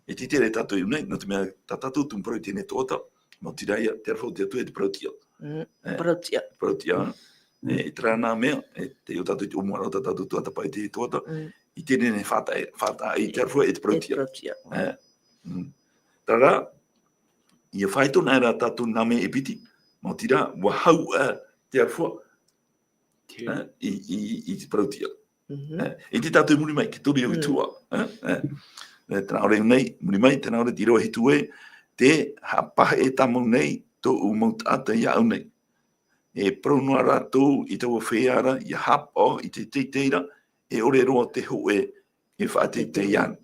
E ʻite ra tātou i ʻō nei, nō te mea tā tātou tumu parau i teie nei tuhaʻa, maoti rā ia, te aroha o te Atua e te parau-tiʻa. Mm, e, parau-tiʻa. Parau-tiʻa. Mm. E, i terā nā mea, e, tei ʻō tātou i te ʻōmuaraʻa o tā tātou tuatāpapa i teie tuhaʻa, mm, i teie nei faʻataʻa, faʻataʻa i te aroha e te parau-tiʻa. E te parau-tiʻa. E, mm. Terā rā, ʻia faʻaitoito aʻera tātou nā mea e piti, maoti rā, ʻua hau, e, te aroha, e, i, i, i te parau-tiʻa. Mhm. E, i te tātou i muri mai, te toru o te, mm, tuhaʻa, e, e. E, tēnā ʻore nei, muri mai, tēnā ʻore te ʻīrava hitu ē, tē haʻapaʻo tāmau nei tōʻu mau taʻata iāʻu nei. E parau noa rātou i taua feiā ra, ʻia haʻapaʻo i te teitei ra, e ʻore roa te hōʻē e faʻateitei ana.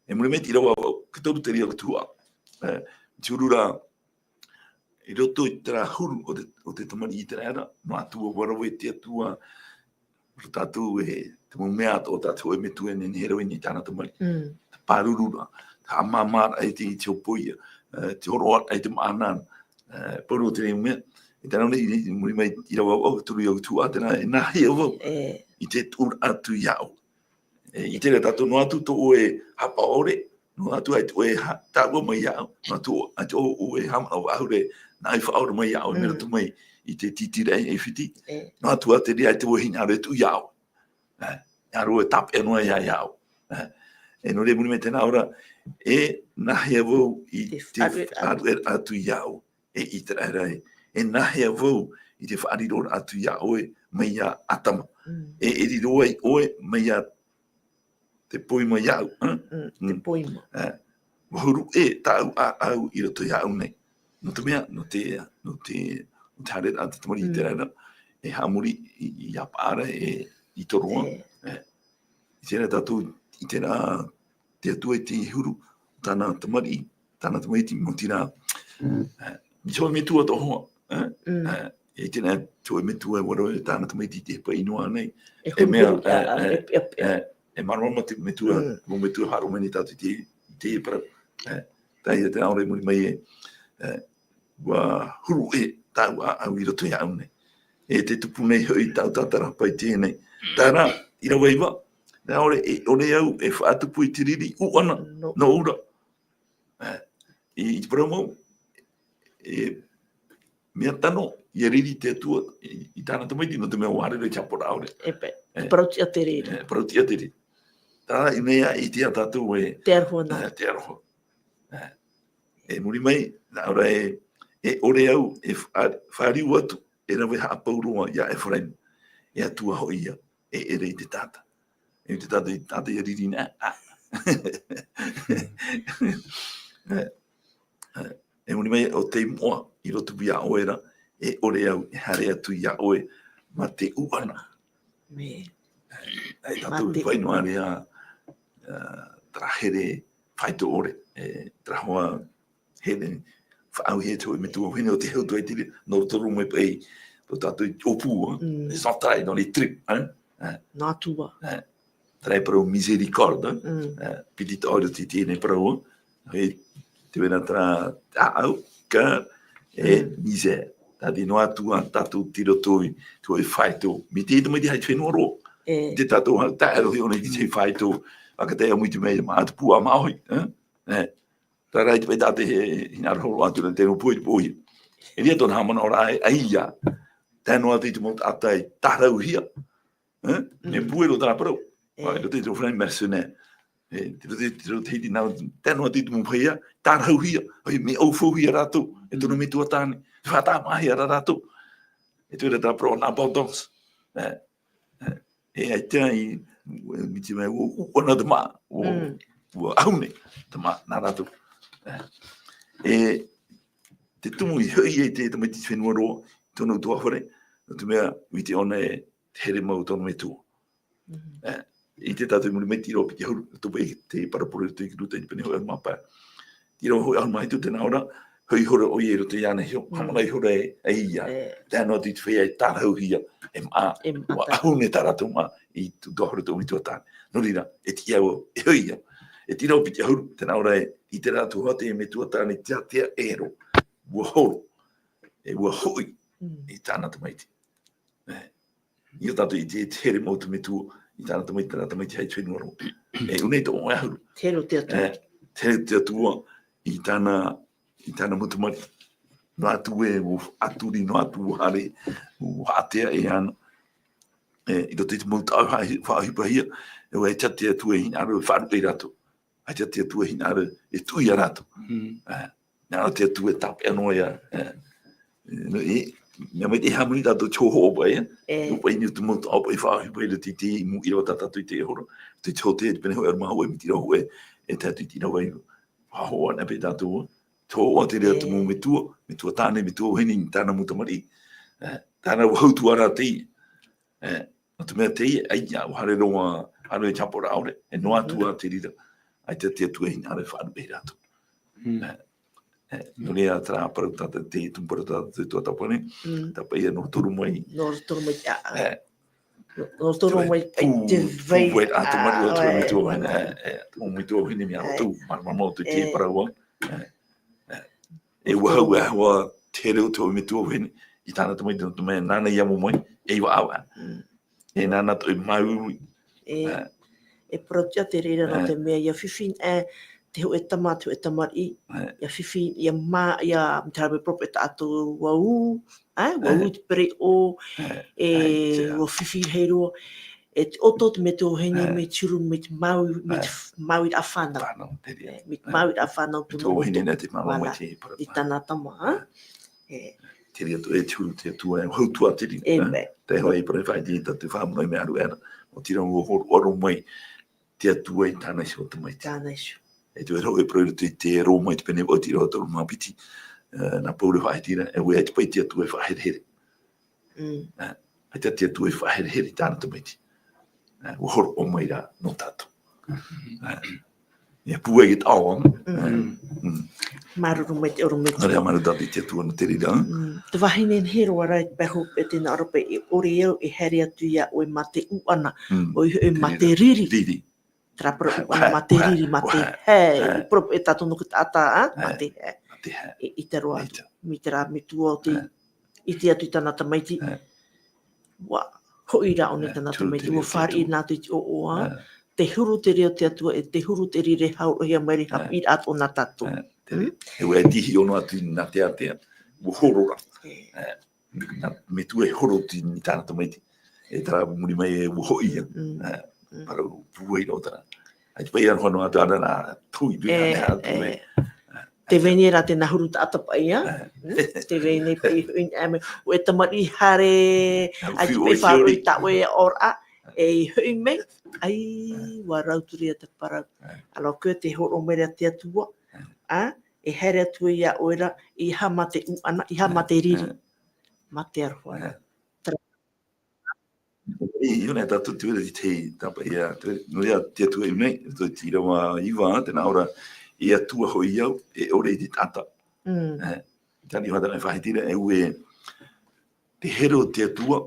E muri mai te ʻīrava vaʻu, te toru terā o te tuhaʻa. E, te huru rā, i roto i terā huru o te, o te tamariʻi ʻĪteraʻera, noa atu ʻua rave te Atua, roto tātou e, te mau mea atoʻa tā te hōʻē metua e nehenehe e rave i niʻa i tāna tamariʻi. Mm. Te pāruru ra, te haʻamāmāraʻa i te, i te hōpoiʻa, e, te hōroʻaraʻa i te maʻananaʻa, e, pauroa terā mau mea. E tēnā nei, i muri mai i te ʻīrava vaʻu, toru o te tuhaʻa, tēnā, e nāhea vau, e, i te tuʻuraʻa atu iāʻu. E, ʻite ra tātou, noa atu tō ʻoe haʻapaʻo ʻore, noa atu ʻaita ʻoe ha-, taʻua mai iāʻu, noa atu ʻaita ʻo-, ʻoe haʻamanaʻo ʻaore, nā ʻoe i faʻaora mai iāʻu, mm, mai roto mai i te tītīraʻa i ʻAifiti. E. Noa atu ā te reira ʻaita ʻoe hinaʻaro e tuʻu iāʻu. E, hinaʻaro e tāpeʻa noa ia iāʻu. E, e nō reira muri mai tēnā ora, e nāhea vau i te, te faʻaruʻe-, faʻaruʻeraʻa atu iāʻu. E ʻĪteraʻera ē, e nāhea vau i te faʻariroraʻa atu iā ʻoe mai iā ʻĀtama. Mm. E, e riro ai ʻoe mai iā te poima iāʻu, ā? Mm, mm, te, mm, poima. Ā, ʻua huru ʻē tāʻu ʻāʻau i roto iāʻu nei. Nō te mea, nō te, nō te, nō te haereraʻa a te tamariʻi, mm, ʻĪteraʻera, e haʻamori i, i ʻāpaʻara, e, i tō roa. E. Ā, ʻite ra tātou, ʻite ra te Atua i te huru, tāna tamariʻi, tāna tamaiti, maoti rā. Mm. Ā, i te hōʻē metua atoʻa hoʻi, ā? Mm. Ā, e ʻite ra te hōʻē metua e ora ai tāna tamaiti i te pae i noa nei. E, e mea, huru, ā, ā, ā, e, e, e, ā, e māramarama te metua, mm, mau metua e haʻaroʻo mai nei tātou i te, i te parau. Ā, tā ia tēnā ʻore i muri mai ē, ā, ʻua huru ʻē tāʻu ʻāʻau i roto iāʻu nei. E tē tupu nei hoʻi tāʻu tātarahapa i teie nei. Terā, ʻīrava iva, nā ʻō ra, e ʻore au e faʻatupu i te riri ʻuʻana, nō, nōʻu ra. E, i, i te parau mau, e, mea tano, ʻia riri te Atua i, i tāna tamaiti, nō te mea ʻua riro i te ʻāpoʻoraʻa ʻore. E paʻi, e, te parau tiʻa te reira. E, parau tiʻa te reira. Terā, i mea i te ʻā tātou e, te aroha nā. E, te aroha. E, e muri mai, nā ʻō ra e, e ʻore au, e fa-, fāriu atu, e rave haʻapau roa iā Efaraima, e Atua hoʻi ia, e ʻere i te taʻata. E te taʻata, i taʻata ʻia riri nā, a. E, e, e muri mai, ʻo tei moʻa i roto iā ʻoe ra, e ʻore au, e haere atu iā ʻoe, mā te ʻuʻana. Mē. E, e tātou i paʻi noa ra, e, terā here faito ʻore, e, terā hoa here, faʻaauhia te hōʻē metua vahine ʻo tē hau atu ai te reira, nō roto roa mai paʻi, tō tātou ʻōpū, e, les entrailles dans les tripes, hein? E. Nā Atua. E. Terā e parau miséricorde, e, piti taʻo i roto i teie nei parau, e, tē vai ra terā ʻāʻau, cœur, e misère. Tātou nō Atua, tātou tei roto i te hōʻē faito. Mai te tamaiti haʻi fenua roa. E. Te tātou ha-, taʻero hiʻo nei te faito. Aka tae ʻamu i te mea, mā te pū a māʻohi, e? E. Terā i te paʻi tātou e, e, hinaʻaro hōroʻa atu ra te nōpō i te pōhia. E riro tōna haʻamanaʻoraʻa e, ʻaita. Tae noa atu i te mau taʻata e tārauhia. E? Mea puero terā parau. E. Ā, i roto i te reo Farāni mercenaire. E, i roto i te reo Tahiti nā, tae noa atu i te mau paʻi, tārauhia. ʻAita, mea ʻaufauhia rātou, e tōna metua tāne. Faʻatāmāhia rā rātou. E tē vai ra terā parau en abondance. E. E, e, ʻaita i, e, mai te mea, ʻua, ʻua ʻuʻana te māʻa, ʻua, ʻua ʻauhune te māʻa nā rātou. E, e, te tumu i hoʻi ai te tamaiti fenua roa, tōna ʻutuāfare, nō te mea, ʻua ʻite ʻōna e here mau tōna metua. E, i te tātou i muri mai te ʻīrava piti ʻahuru, tō paʻi te parabole i roto i Luka i te pene hōʻē ʻahuru mā pae. Te ʻīrava hōʻē ʻahuru mā hitu, tē nā ʻō ra, hoʻi ihora ʻoia i roto iāna iho, haʻamanaʻo ihora e, e ia. E. Tae noa atu i te feiā e tārauhia, e māʻa, e māʻa, ʻua ʻauhune tā rātou māʻa i te ʻutuāfare tō metua tāne. Nō reira, e tiʻa au, e hoʻi ia. E te ʻīrava piti ʻahuru, tē nā ʻō ra e, i te rā atu hoʻi te metua tāne tiatia ʻē roa, ʻua horo, e ʻua hoʻi i tāna tamaiti. E, ʻia tātou i te, te here mau te metua, i tāna tamaiti, tāna tamaiti haʻi fenua roa. E, ʻua nei tō ʻoe ʻahuru. Te here o te Atua. E, te here o te Atua, i tāna, i tāna mau tamariʻi. Noa atu ē, ʻua ʻaturi, noa atu ʻua haere, ʻua haʻatea e ana. E, i roto i te mau taʻo e faʻahi-, faʻaʻohipahia, e ʻua ʻite te Atua e hinaʻaro e faʻaruʻe ia rātou. ʻAita te Atua e hinaʻaro e tuʻu ia rātou. Mm. E, nā te Atua e tāpeʻa noa ia, e. E, nō, e, mea mai te hāmani tātou te hōhoʻa paʻi, e. E. Nō paʻi nei te mau taʻo paʻi faʻaʻohipa i roto i te mau ʻīrava tā tātou i te hōroʻa. Te Hōtēra, te pene hōʻē ʻahuru mā hōʻē, mai te ʻīrava hōʻē, e tae atu i te ʻīrava iva. Faʻahōhoʻa anaʻe paʻi tātou, e. Te hōhoʻa te reira te mau metua, metua tāne, metua vahine, i tāna mau tamariʻi. E, tāna ʻua hau atu ra teie. E, nō te mea teie, ʻaita, ʻua haere roa, haere i te ʻāpoʻoraʻa ʻore, e noa atu ā te reira, ʻaita te Atua e hinaʻaro e faʻaruʻe ia rātou. Mm. E, e, nō reira terā parau tā te, te tumu parau tā te tuatāpaparaʻa, mm, tā paʻi ia nō roto roa mai. Nō roto roa mai, ā, ā. E. Nō, nō roto roa mai, ʻaita, pū, te vai, pū vai, ā, te mau metua, ā, vahine, ā, e, e, te mau metua vahine mea, ā, roto, māramarama atu i te, e, parau, ā. E, e, e ʻua hau, e, ʻua te here o te hōʻē metua vahine i tāna tamaiti, nō te mea nāna i amo mai, e i vaʻavaʻa. Mm. E nāna tō māuiui. E, e, e parau tiʻa te reira nō, e, te mea ʻia fifi, e, te hōʻē tama, te hōʻē tamariʻi, e, ʻia fifi, ʻia mā, ʻia, te hara mai parau paʻi tātou ʻua ū, e, ʻua ū, e, te pereʻoʻo, e, e, ʻaita, ʻua fifi rahi roa. E te ʻoto o te metua vahine, e, mai te huru, mai te māuiui, mai te, e, f-, māuiraʻa fānau. Fānau, te reira. E, mai te, e, māuiraʻa fānau, metua vahine nā te māmā mai te parau. I tāna tama, ā? E. E. Te reira atoʻa e te huru te Atua, e hau atu ā te reira, e, ā? Amen. Te hōʻē parau e faʻaʻite tātou faʻamoʻe mea aru era. ʻO te reira ʻua hōroʻa roa mai te Atua i tāna iho tamaiti. Tāna iho. E te vai ra hōʻē parau i roto i te Roma i te pene vaʻu, te ʻīrava toru mā piti, e, nā Pauro e faʻaʻite ra, e ʻua ʻite paʻi te Atua e faʻaherehere. Mm. E, ʻaita te Atua e faʻaherehere i tāna tamaiti. E, ʻua hōroʻa mai rā nō tātou. E, e pūai te taoʻa. Mm. E, mm. Māuruuru maitaʻi ʻorometua. Nō reira, māuruuru tātou i te Atua nō te reira. Mm. Te vahine nei roa rā i te pae hopeʻa, tē nā ʻō ra paʻi, e ʻore au e haere atu iā ʻoe mā te ʻuʻana, mm, ʻoia hoʻi mā te riri. Te reira. Terā parau, ʻuʻana mā te riri, mā te hae, e, parau paʻi tātou nō te taʻata, ā, mā te hae. Mā te hae. E, ʻaita roa atu. ʻAita. mai te rā metua o te ʻite atu i tāna tamaiti. ʻUa hoʻi rā ʻōna i tāna tamaiti, ʻua fāriʻi nā te ʻoʻoa. Te huru te reo o te Atua, e te huru te rire haurohia mai i te haʻapiʻiraʻa atoʻa nā tātou. E ʻua e tihi ono atu i nā te ātea, ʻua horo rā. Nā metua e horo atu i tāna tamaiti. E terā muri mai e ʻua hoʻi ia. Parau pūai rā o terā. ʻAita paʻi aroha noa atu ana nā tui rui ane atu e. Te veni rā tēnā huru taʻata paʻi ia. Te veni paʻi hoʻi ʻāmui. ʻUa e tamariʻi haere, ʻaita paʻi faʻaroʻo i tā ʻoe ʻoraʻa. E hoʻi mai, ai, ʻua rau atu ra te parau. Alors que te hōroʻa mai ra te Atua, ā, e haere atu ia ʻoe ra, ʻeiaha mā te ʻuʻana, ʻeiaha mā te riri. Mā te aroha ra. I ʻō nei tātou te vera i te hei tāpaʻi ia, te, nō reira te Atua i ʻō nei, tō te ʻīrava iva, tēnā ʻō ra, e Atua hoʻi au, e ʻore i te taʻata. Tani hoa tāna e faʻahiti ra, e ʻua e, te here o te Atua.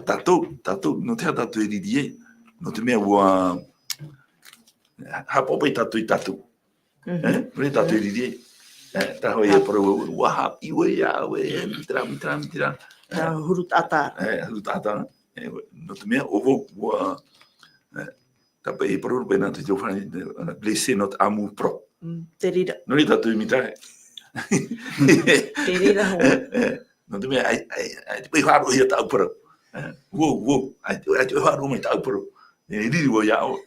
Tātou, tātou, nō te aha tātou e riri ai, nō te mea ʻua, haʻapaʻo paʻi tātou i tātou. Nō reira tātou e riri ai. Terā hoʻi e parau, ʻua haʻapiʻi ʻoe ia ʻoe, e, mai te rā, mai te rā, mai te rā. Huru taʻata. Huru taʻata. Nō te mea, ʻo vau, ʻua, tāpaʻi e parau paʻi nā te tō fānau, blessé notre amour-propre. Te reira. Nō reira tātou i mea tahi. Te reira hoʻi. Nō te mea, ʻaita, ʻaita, ʻaita paʻi faʻaroʻohia tāʻu parau. Vau, vau, ʻaita, ʻaita faʻaroʻo mai tāʻu parau. E riri vau ia ʻoe.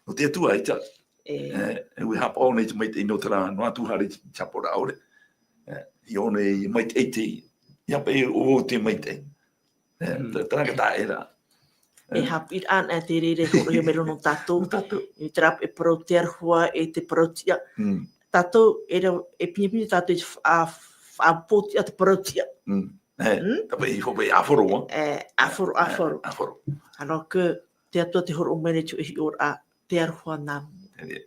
Nō te Atua ʻaita. E, e ʻua haʻapaʻo nei te maitaʻi nō terā, noa atu haere i te, te haʻapaʻoraʻa ʻore. E, i ʻō nei maitaʻi te, ia paʻi ʻo vau te maitaʻi. E, terā ka taʻa ra. E haʻapiʻiraʻa ana te reira e hōroʻahia mai ra nō tātou. Nō tātou. I terā e parau te aroha, e te parau tiʻa. Tātou, e rā, e pinepine tātou i te fa-, faʻapotiʻa te parau tiʻa. E, tāpaʻi i hōpoi ʻāfaro, ā? E, ʻāfaro, ʻāfaro. ʻĀfaro. Alors que te Atua te hōroʻa mai ra i te hiʻoraʻa, te aroha nā mua.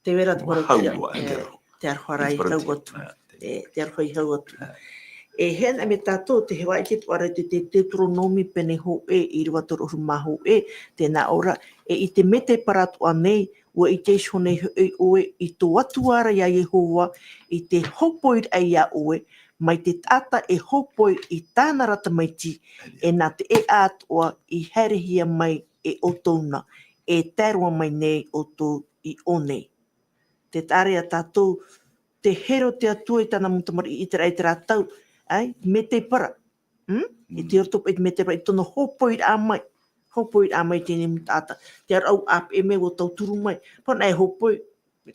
Te vera te parau tiʻa, e, te aroha rā i hau atu. E, te aroha i hau atu. E, hea na mai tātou, te hōroʻa i te tuara te, te Teuteronome pene hōʻē, ʻīrava toru ʻahuru mā hōʻē, tēnā ʻō ra, e i te mētēpara atoʻa nei, ʻua ʻite iho nei hoʻi ʻoe i tō Atua ra ia Iehova, i te hōpoiraʻa ia ʻoe, mai te taʻata e hōpoi i tāna ra tamaiti, e nā te ʻēʻa atoʻa i haerehia mai e ʻoutou na, e tae roa mai nei ʻoutou i ʻō nei. Te taʻa ra ia tātou, te here o te Atua i tāna mau tamariʻi i terā, i terā tau, ʻae, mētēpara. I te roto paʻi te mētēpara, i tōna hōpoiraʻa mai. Hōpoiraʻa mai i teie mau taʻata. Te aroʻa ʻāpeʻe mai, ʻua tauturu mai. Pāhono e hōpoi,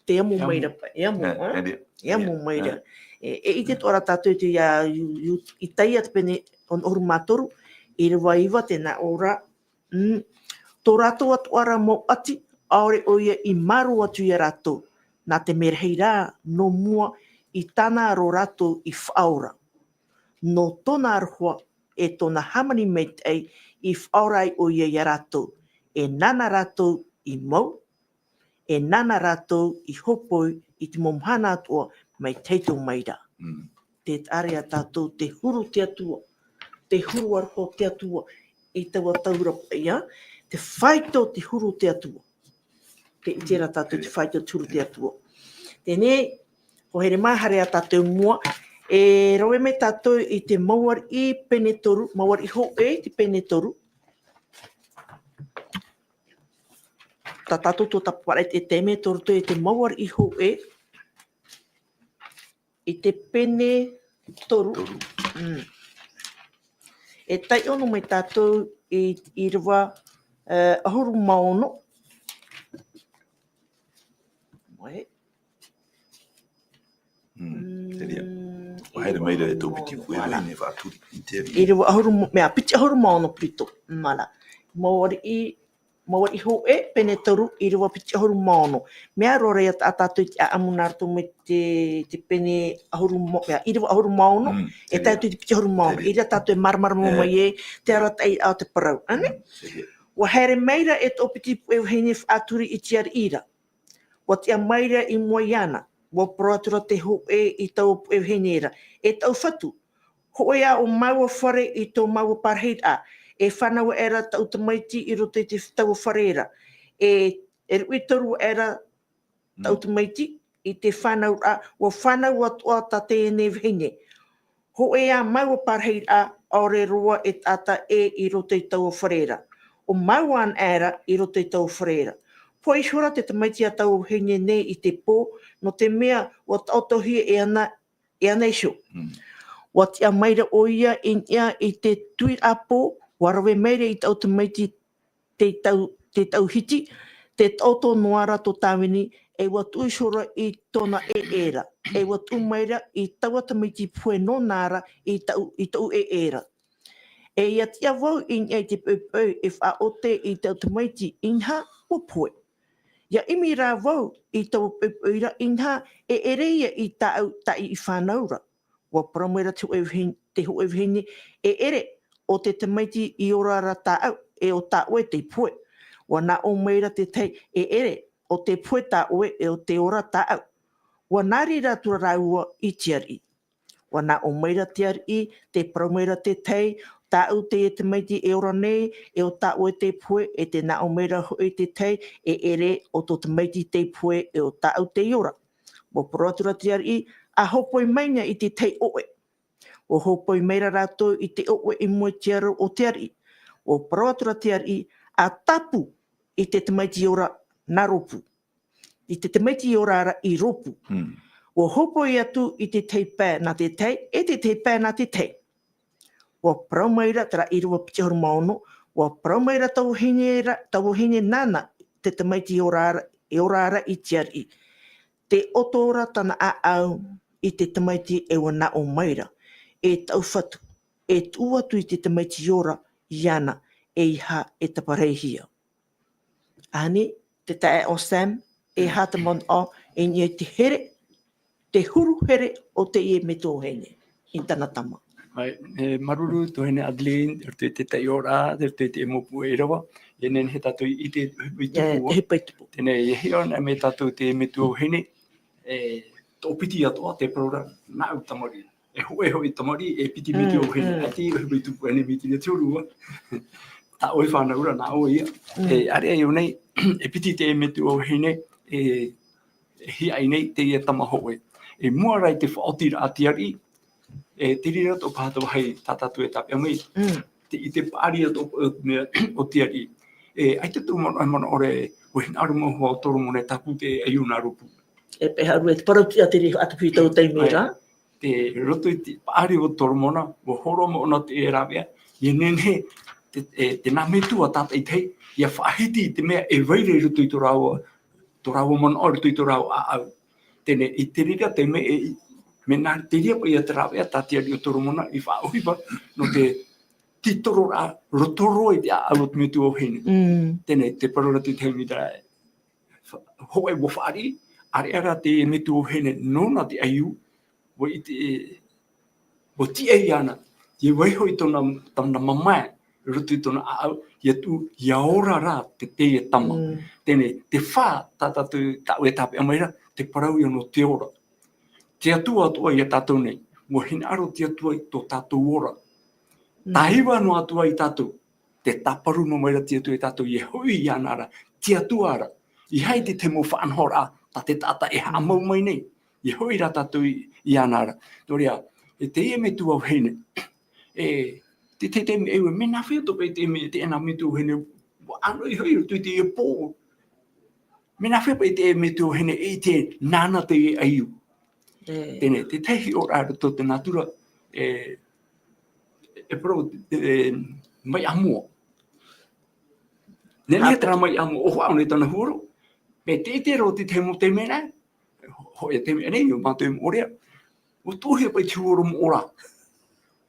te amo mai ra paʻi, e amo, ā? E amo mai ra. E, e ʻite atoʻa ra tātou i te, ia, Iu-, Iu-, Isaia te pene ono ʻahuru mā toru, ʻīrava iva, tēnā ʻō ra, Mm. Tō rātou atoʻa ra mau ʻati, ʻaore ʻoia i mārō atu ia rātou, nā te mea rahi rā, nō mua i tāna aro rātou i faʻaora. Nō tōna aroha, e tōna hāmani maitaʻi, i faʻaora ai ʻoia ia rātou, e nāna rātou i mau, e nāna rātou i hōpoi i te mau mahana atoʻa mai te hiʻo mai ra. Mm. Te taʻa ra ia tātou te huru te Atua, te huru aroha o te Atua, i taua tau ra paʻi, te faito te huru te Atua. Te ʻite ra tātou te faito te huru te Atua. Teie, ʻua haere mai, haere ā tātou i mua, e rave mai tātou i te Mau Ariʻi pene toru, Mau Ariʻi hōʻē, te pene toru. Tā tātou tō tāpaparaʻa i te taime, tō roto i te Mau Ariʻi hōʻē, i te pene toru. Toru. Mm. E taiʻo noa mai tātou i, ʻīrava, e, ʻahuru mā ono. Moe. Mm, te reira. Mm, ʻUa haere mai ra e tō piti puʻe, ʻua haere mai faʻaturi i te ariʻi. ʻĪrava ʻahuru mā, mea, piti ʻahuru mā ono plutôt. Mea ra. Mau Ariʻi, Mau Ariʻi hōʻē, pene toru, ʻīrava piti ʻahuru mā ono. Mea roa ra ia tā tātou i te ʻāʻamu nā roto mai te, te pene ʻahuru mā, mea, ʻīrava ʻahuru mā ono, mm, e tae atu i te piti ʻahuru mā ono. Te reira. ʻĪrava tātou e māramarama mai ai, te arataʻi o te parau. Ānei? Mm, te reira. ʻUa haere mai ra e tō piti puʻe vahine faʻaturi i te ariʻi ra. ʻUa tiʻa mai ra i mua iāna, ʻua parau atu ra te hōʻē i taua puʻe vahine ra, E taʻu fatu, hōʻē ā ʻo māua fare i tō māua parahiraʻa, e fānau aʻera taʻu tamaiti i roto i te taua fare ra, e, e ruʻi toru aʻera taʻu tamaiti, i te fānauraʻa, ʻua fānau atoʻa tā teie nei vahine. Hōʻē ā māua parahiraʻa, ʻaore roa e taʻata ʻē i roto i taua fare ra. ʻO māua anaʻe ra i roto i taua fare ra. Poʻi ihora te tamaiti a taua vahine nei i te pō, nō te mea ʻua taʻotohia e ana, e ana iho. Mm. ʻUa tiʻa mai ra ʻoia i niʻa i te tuiraʻa pō, ʻua rave mai ra i taua tamaiti te tau, te tau hiti, tē taʻoto noa ra tō tāvini, e ʻua tuʻu ihora i tōna ʻēʻē ra, e ʻua tuʻu mai ra i taua tamaiti pohe nōna ra i taʻu, i taʻu ʻēʻē ra. E ʻia tiʻa vau i niʻa i te poʻipoʻi e faʻaʻote i taua tamaiti, inaha, ʻua pohe. ʻIa ʻimi rā vau i taua poʻipoʻi ra, inaha, e ʻere ia i tāʻu, tāʻu i fānau ra. ʻUa parau mai ra te hōʻē vahine, te hōʻē vahine, e ʻere, ʻo te tamaiti i ora ra tāʻu, e ʻo tā ʻoe tei pohe. ʻUa nā ʻō mai ra te tahi, e ʻere, ʻo tē pohe tā ʻoe, e ʻo tē ora tāʻu. ʻUa nā reira atu ra rāua i te ariʻi. ʻUa nā ʻō mai ra te ariʻi, tē parau mai ra te tahi, tāʻu teie tamaiti e ora nei, e ʻo tā ʻoe tei pohe, e tē nā ʻō mai ra hoʻi te tahi, e ʻere, ʻo tō tamaiti tei pohe, e ʻo tāʻu tei ora. ʻUa parau atu ra te ariʻi, ʻa hōpoi mai na i te tahi ʻoʻe. ʻUa hōpoi mai ra rātou i te ʻoʻe i mua i te aro o te ariʻi. ʻUa parau atu ra te ariʻi, ʻa tāpū i te tamaiti ora nā rōpū. I te tamaiti ora ra i rōpū. Mm. ʻUa hōpoi atu i te tahi pae nā te tahi, e te tahi pae nā te tahi. ʻUa parau mai ra, terā ʻīrava piti ʻahuru mā ono, ʻua parau mai ra taua vahine ra, taua vahine nāna, te tamaiti e ora ra, e ora ra i te ariʻi. Tē ʻoto ra tāna ʻāʻau i te tamaiti e ʻua nā ʻō mai ra, e tāʻu Fatu, e tuʻu atu i te tamaiti e ora iāna, ʻeiaha e taparahi hia. Ani, te taeaʻe o Sam, e aha te manaʻo i niʻa i te here, te huru here o teie metua vahine, i tāna tama. ʻAe, e māuruuru tuahine Adeline, i roto i te taiʻoraʻa, i roto i te mau puʻe ʻīrava, e nehenehe tātou i ʻite, i te ʻohipa i tupu. E, ʻohipa i tupu. Teie nei, e hiʻo ana mai tātou te metua vahine, e toʻopiti atoʻa te parau ra, nāʻu tamariʻi. E hōʻē hoʻi tamariʻi, e piti metua vahine. Mm, mm. ʻAita i ʻohipa i tupu, e nehenehe mai te reira te huru. Tā ʻoe fānau ra, nā ʻoe ia. Mm. E, ʻāreʻa i ʻō nei, e piti te metua vahine, e, e hiaʻai nei teie tama hōʻē. I mua ra i te faʻaotiraʻa a te ariʻi, e, te reira atoʻa paha te vāhi tā tātou e tāpeʻa mai. Mm. Te, i te paʻari atoʻa, e, mea, o te ariʻi. E, ʻaita tō manaʻo, manaʻo ra, ʻua hinaʻaro mau hoʻi ʻo Toromona e tāpū te ʻaiū nā rōpū. E, paʻari, e te parau tiʻa te reira atu i taua taime ra. ʻAe. Te roto i te paʻari o Toromona, ʻua hōroʻa mai ʻōna te rāveʻa, ʻia nehenehe, te, e, te nā metua tātaʻitahi, ʻia faʻahiti i te mea e vai ra i roto i tō rāua, tō rāua manaʻo, i roto i tō rāua ʻāʻau. Teie nei, i te reira te mea e, mea nā, te reira paʻi ia te rāveʻa tā te ariʻi o Toromona i faʻaʻohipa, nō te tītororaʻa, roto roa i te ʻāʻau o te metua vahine. Mm. Teie nei, te parau ra te taime ra, hōʻē ʻua fāriʻi, ʻāreʻa rā te metua vahine nōna te ʻaiū, ʻua ʻite, ʻua tiʻa iāna, ʻia vaiiho i tōna, tōna mamae, i roto i tōna ʻāʻau, ʻia tuʻu, ʻia ora rā te, teie tama. Mm. Teie nei, te fā, tā tātou, tāʻu e tāpeʻa mai ra, te parau ia nō te ora. Te Atua atoʻa ia tātou nei, ʻua hinaʻaro te Atua i tō tātou ora. Mm. Tāiva noa atu ai tātou, tē tāparu noa mai ra te Atua ia tātou, ʻia hoʻi iāna ra, te Atua ra. ʻEiaha te tahi mau faʻanahoraʻa, tā te taʻata e haʻamau mai nei, ʻia hoʻi rā tātou i, iāna ra. Nō reira, e teie metua vahine, e, te, te, te, e, mea nāfea atoʻa paʻi te, me, te, nā metua vahine, ʻua ʻano i hoʻi i roto i teie pō. Mea nāfea paʻi te metua vahine e ʻite nāna te ʻaiū. E. Teie nei, te tahi hiʻoraʻa i roto i te nātura, e, e parau, e, maiʻa moa. Nehenehe terā maiʻa moa, ʻohoʻa ʻōna i tāna huero. Mea te ʻite roa te tahi mau taime nā, hōʻē taime nei, ʻo mātou e moʻorea. ʻUa tuʻuhia paʻi te huero moʻa ra.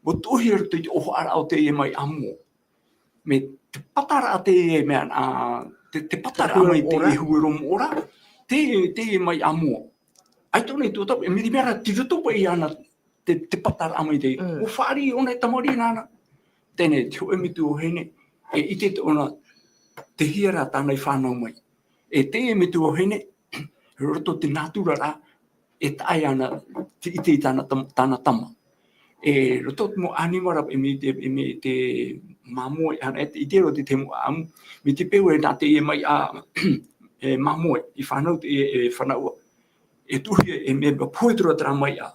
ʻUa tuʻuhia i roto i te ʻohoʻaraʻa o teie maiʻa moa. Mea te pataraʻa teie mea, ā, te, te pataraʻa mai teie huero moʻa ra, te, teie maiʻa moa. ʻAita ʻōna i tuatāpapa, e mea, mea ra, tei roto paʻi iāna te, te pataraʻa mai teie. Mm. ʻUa fāriʻi ʻōna e tamariʻi nāna. Teie nei, te hōʻē metua vahine, e ʻite atoʻa ʻōna, tei hea rā tāna i fānau mai. E teie metua vahine, roto i te nātura ra, e taʻa iāna, te ʻite i tāna tam-, tāna tama. E roto i te mau ʻānimara, e mea te, e mea te māmoe, ʻana, e te, ʻite roa te, te mau ʻāʻamu, mai te peu e nā teie maiʻa, e māmoe, i fānau te, e, e fānaua. e tuʻuhia, e mea pohe atu ra terā maiʻa.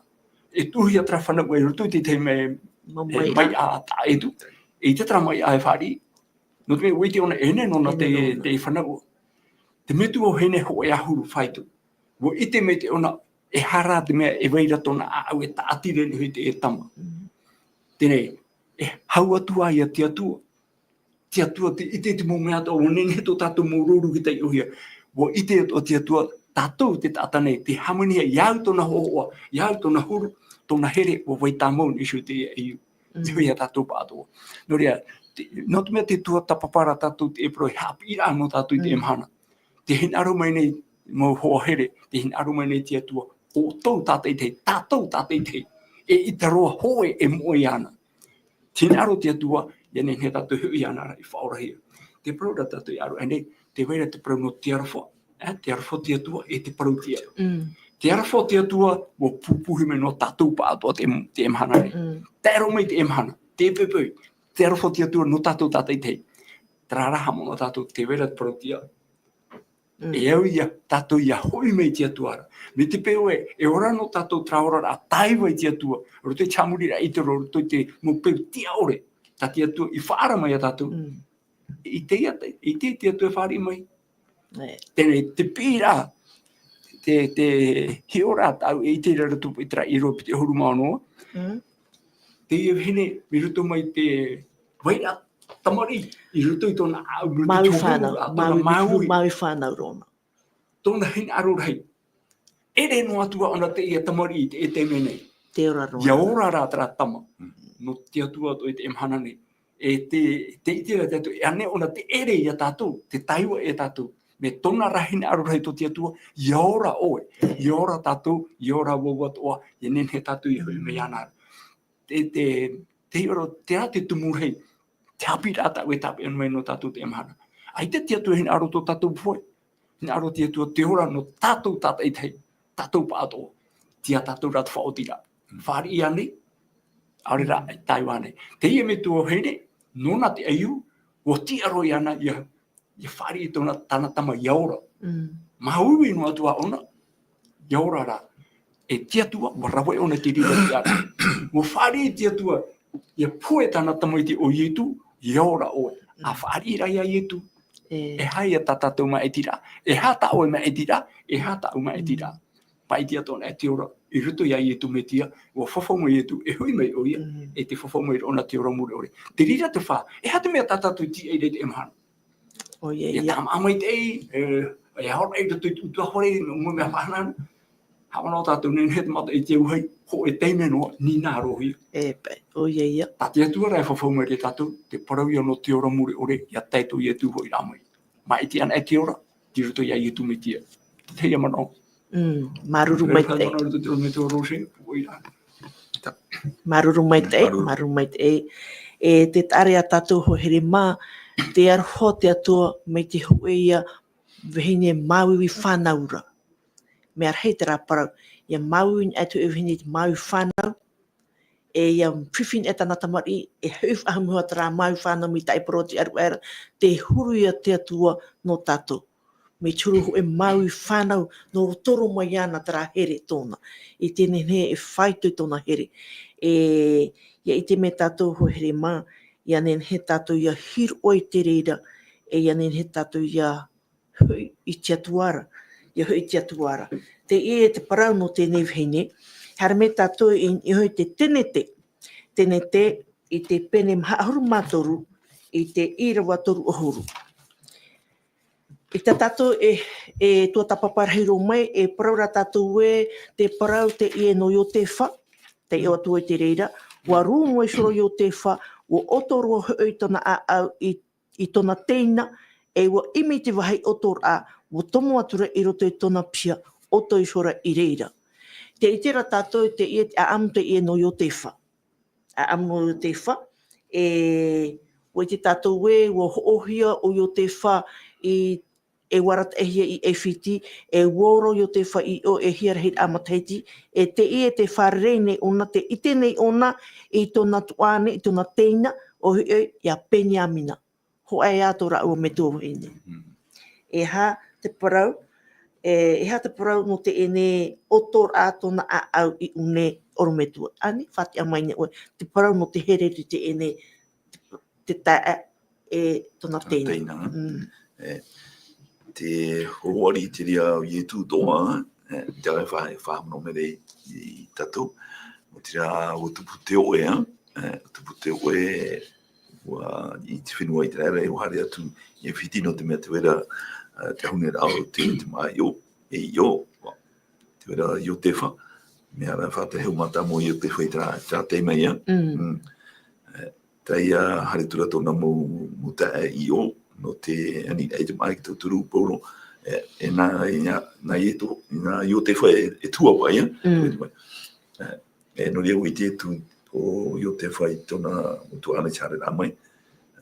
E tuʻuhia terā fānaʻo i roto i te tahi mea, e maiʻa taʻa ʻē atu. E ʻite terā maiʻa e fāriʻi. Nō te mea, ʻua ʻite ʻōna e nehenehe nōna te, te fānaʻo. Te metua vahine hōʻē ʻahuru faito. ʻUa ʻite maitaʻi ʻōna, e aha rā te mea e vai ra tōna ʻāʻau e tāʻatiraʻa nei hoʻi te tama. Teie nei, e hau atu ā ia te Atua. Te Atua tē ʻite i te mau mea atoʻa, ʻua nehenehe tō tātou mau rōrū e taiʻohia. ʻUa ʻite atoʻa te Atua, tātou te taʻata nei, tē hāmanihia, ʻia au tōna hōhoʻa, ʻia au tōna huru, tōna here, ʻua vai tāmau nei iho i te ʻaiū. Iho ia tātou pāʻatoʻa. Nō reira, te, nō te mea te tuatāpapa ra tātou te parau, e haʻapiʻiraʻa nō tātou i teie mahana. Tē hinaʻaro mai nei mau hoa here, tē hinaʻaro mai nei te Atua, ʻoutou tātaʻitahi, tātou tātaʻitahi, eʻita roa hōʻē e moʻe iāna. Tē hinaʻaro te Atua, ʻia nehenehe tātou e hoʻi iāna ra i faʻaorahia. Te parau ra tātou e ʻaroʻa nei, tē vai ra te parau nō te aroha, e, te aroha o te Atua, e te parau tiʻa. Te aroha o te Atua, ʻua pupuhi mai nō tātou pāʻatoʻa te, teie mahana nei. Tae roa mai i teie mahana, te poʻipoʻi, te aroha o te Atua nō tātou tātaʻitahi. Terā rā haʻamanaʻo tātou, tē vai ra te parau tiʻa. E au ia tātou ʻia hoʻi mai i te Atua ra. Mai te peu ē, e ora nō tātou terā oraraʻa tāiva i te Atua, roto i te haʻamoriraʻa i te roto i te mau peu tiʻa ʻore, tā te Atua i faʻaara mai ia tātou. I te ia, i te, te Atua e fāriʻi mai. Teie nei, te piʻiraʻa, te, te hiʻoraʻa tāʻu e ʻite ra roto i terā ʻīrava piti ʻahuru mā ono. Teie vahine, mai roto mai te vairaʻa tamariʻi, i roto i tōna ʻāʻau, mai roto i tōna māuiui, tōna māuiui, māuiui fānau rōna. Tōna hinaʻaro rahi. ʻEʻere noa atu ā ʻōna teie tamariʻi i te, i teie nei. Tē ora roa. ʻIa ora rā terā tama. Nō te Atua atoʻa i teie mahana nei. E te, te ʻite ra te Atua, e ʻere ʻōna te ʻere ia tātou, te tāiva ia tātou. Mai tōna rā hinaʻaro rahi tō te Atua, ʻia ora ʻoe, ʻia ora tātou, ʻia ora vau atoʻa, ʻia nehenehe tātou ʻia hoʻi mai iāna ra. Te, te, te hiʻo ra, terā te tumu rahi, te haʻapiʻiraʻa tāʻu e tāpeʻa mai nō tātou teie mahana. ʻAita te Atua e hinaʻaro tō tātou pohe. Hinaʻaro te Atua tē ora nō tātou tātaʻitahi, tātou pāʻatoʻa. Tei ia tātou rā te faʻaotiraʻa. Fāriʻi ānei, ʻaore rā, tāiva ānei. Teie metua vahine, nōna te ʻaiū, ʻua tiʻa roa iāna ʻia, ʻia fāriʻi tōna, tāna tama ʻia ora. Māuiui noa atu ā ʻōna, ʻia ora rā. E te Atua, ʻua rave ʻōna i te reira tiʻaraʻa. ʻUa fāriʻi te Atua, ʻia pohe tāna tamaiti ʻo Ietu, ʻia ora ʻoe. ʻA fāriʻi rā ia Ietu. E aha ia tā tātou māʻitiraʻa, e aha tā ʻoe māʻitiraʻa, e aha tāʻu māʻitiraʻa. Māʻiti atoʻa anaʻe te ora, i roto ia Ietu Metia, ʻua fafau mai Ietu, e hoʻi mai ʻoia, e tē fafau mai ra ʻōna te ora mure ʻore. Te reira te fā, e aha te mea tā tātou e tīaʻi ra i teie mahana. ʻOia ia. E tāmā maitaʻi, e, e ora i roto i te ʻutuāfare, nō te mea faʻahana, haʻamanaʻo tātou nei, nehenehe te mata i te auahi, hōʻē taime noa, nīnaʻa roa ia. E paʻi, ʻoia ia. Tā te Atua rā e fafau mai ra ia tātou, te parau ia nō te ora mure ʻore, ʻia tae tō Ietu hoʻi rā mai. Māʻiti anaʻe te ora, i roto ia Ietu Metia. Teie manaʻo. Mm, māuruuru maitaʻi. Māuruuru maitaʻi, māuruuru maitaʻi. E te taʻa ra ia tātou hoa here mā, te aroha o te Atua mai te hōʻē ia vahine māuiui fānau ra. Mea rahi terā parau, ʻia māuiui anaʻe te hōʻē vahine i te māuiui fānau, e ʻia fifi anaʻe tāna tamariʻi, e hoʻi faʻahou mai terā māuiui fānau mai taʻi parau o te ʻāruʻe ra, tē huru ia te Atua nō tātou. Mai te huru hōʻē māuiui fānau, nō roto roa mai iāna terā here tōna. I te nehenehe e faito i tōna here. E, ʻia ʻite mai tātou hoa here mā, ʻia nehenehe tātou ʻia hiroʻa i te reira, e ʻia nehenehe tātou ʻia hoʻi i te Atua ra, ʻia hoʻi i te Atua ra. Teie te parau nō teie vahine, haere mai tātou i niʻa i te Tenete. Tenete i te pene maha ʻahuru mā toru, i te ʻīrava toru ʻahuru. I tā tātou e, e tuatāpapa rahi roa mai, e parau ra tātou ē, te parau teie nō Iotefa, taiʻo atu i te reira, ʻua rū noa iho ra Iotefa, ʻua ʻoto roa hoʻi tōna ʻāʻau i i tōna teina, e ʻua ʻimi te vāhi ʻotoraʻa, ʻua tomo atu ra i roto i tōna piha, ʻoto iho ra i reira. Tē ʻite ra tātou teie, te ʻāʻamu teie nō Iotefa. ʻĀʻamu nō Iotefa, e, ʻua ʻite tātou ē, ʻua hoʻohia ʻo Iotefa i, e arataʻihia i ʻAifiti, e ʻua ora ʻo Iotefa i ʻō e hia rahiraʻa matahiti, e teie tē fārerei nei ʻōna, tē ʻite nei ʻōna i tōna tuāne, i tōna teina, ʻoia hoʻi ia Peniamina. Hōʻē ā tō rāua metua vahine. E aha te parau, E, e aha te parau nō teie nei ʻoto rā tōna ʻāʻau i ʻō nei ʻorometua. Ani, faʻatiʻa mai nei ʻoe, te parau nō te here i teie nei, te, te taeaʻe, e, tōna Tōna teina. teina, Mm. e, te hoʻi i te reira o Ietu Utoʻa, e, te ara e fa-, e faʻahono mai nei i tātou. Nō te reira ʻua tupu te ʻoʻe, e, ʻua tupu te ʻoʻe, ʻua, i te fenua ʻĪteraʻera, ʻua haere atu i ʻAifiti nō te mea te vai ra, e, te ahuneraʻa o te, te māʻa ʻo, e ʻo, te vai ra Iotefa, mea rā faʻatere hau mātāmua Iotefa i terā, terā taime ia. Mm. Mm. E, terā ia haere atu ra tōna mau, mau taeaʻe i ʻō, nō te ani i te māʻa i te tauturu Paulo, e, e nā, e nā, nā Ietu, nā Iotefa e, e tuaʻa ia. Mm. E, e nō reira ʻua ʻite atu ʻo Iotefa i tōna mau tuaʻana i te haereraʻa mai.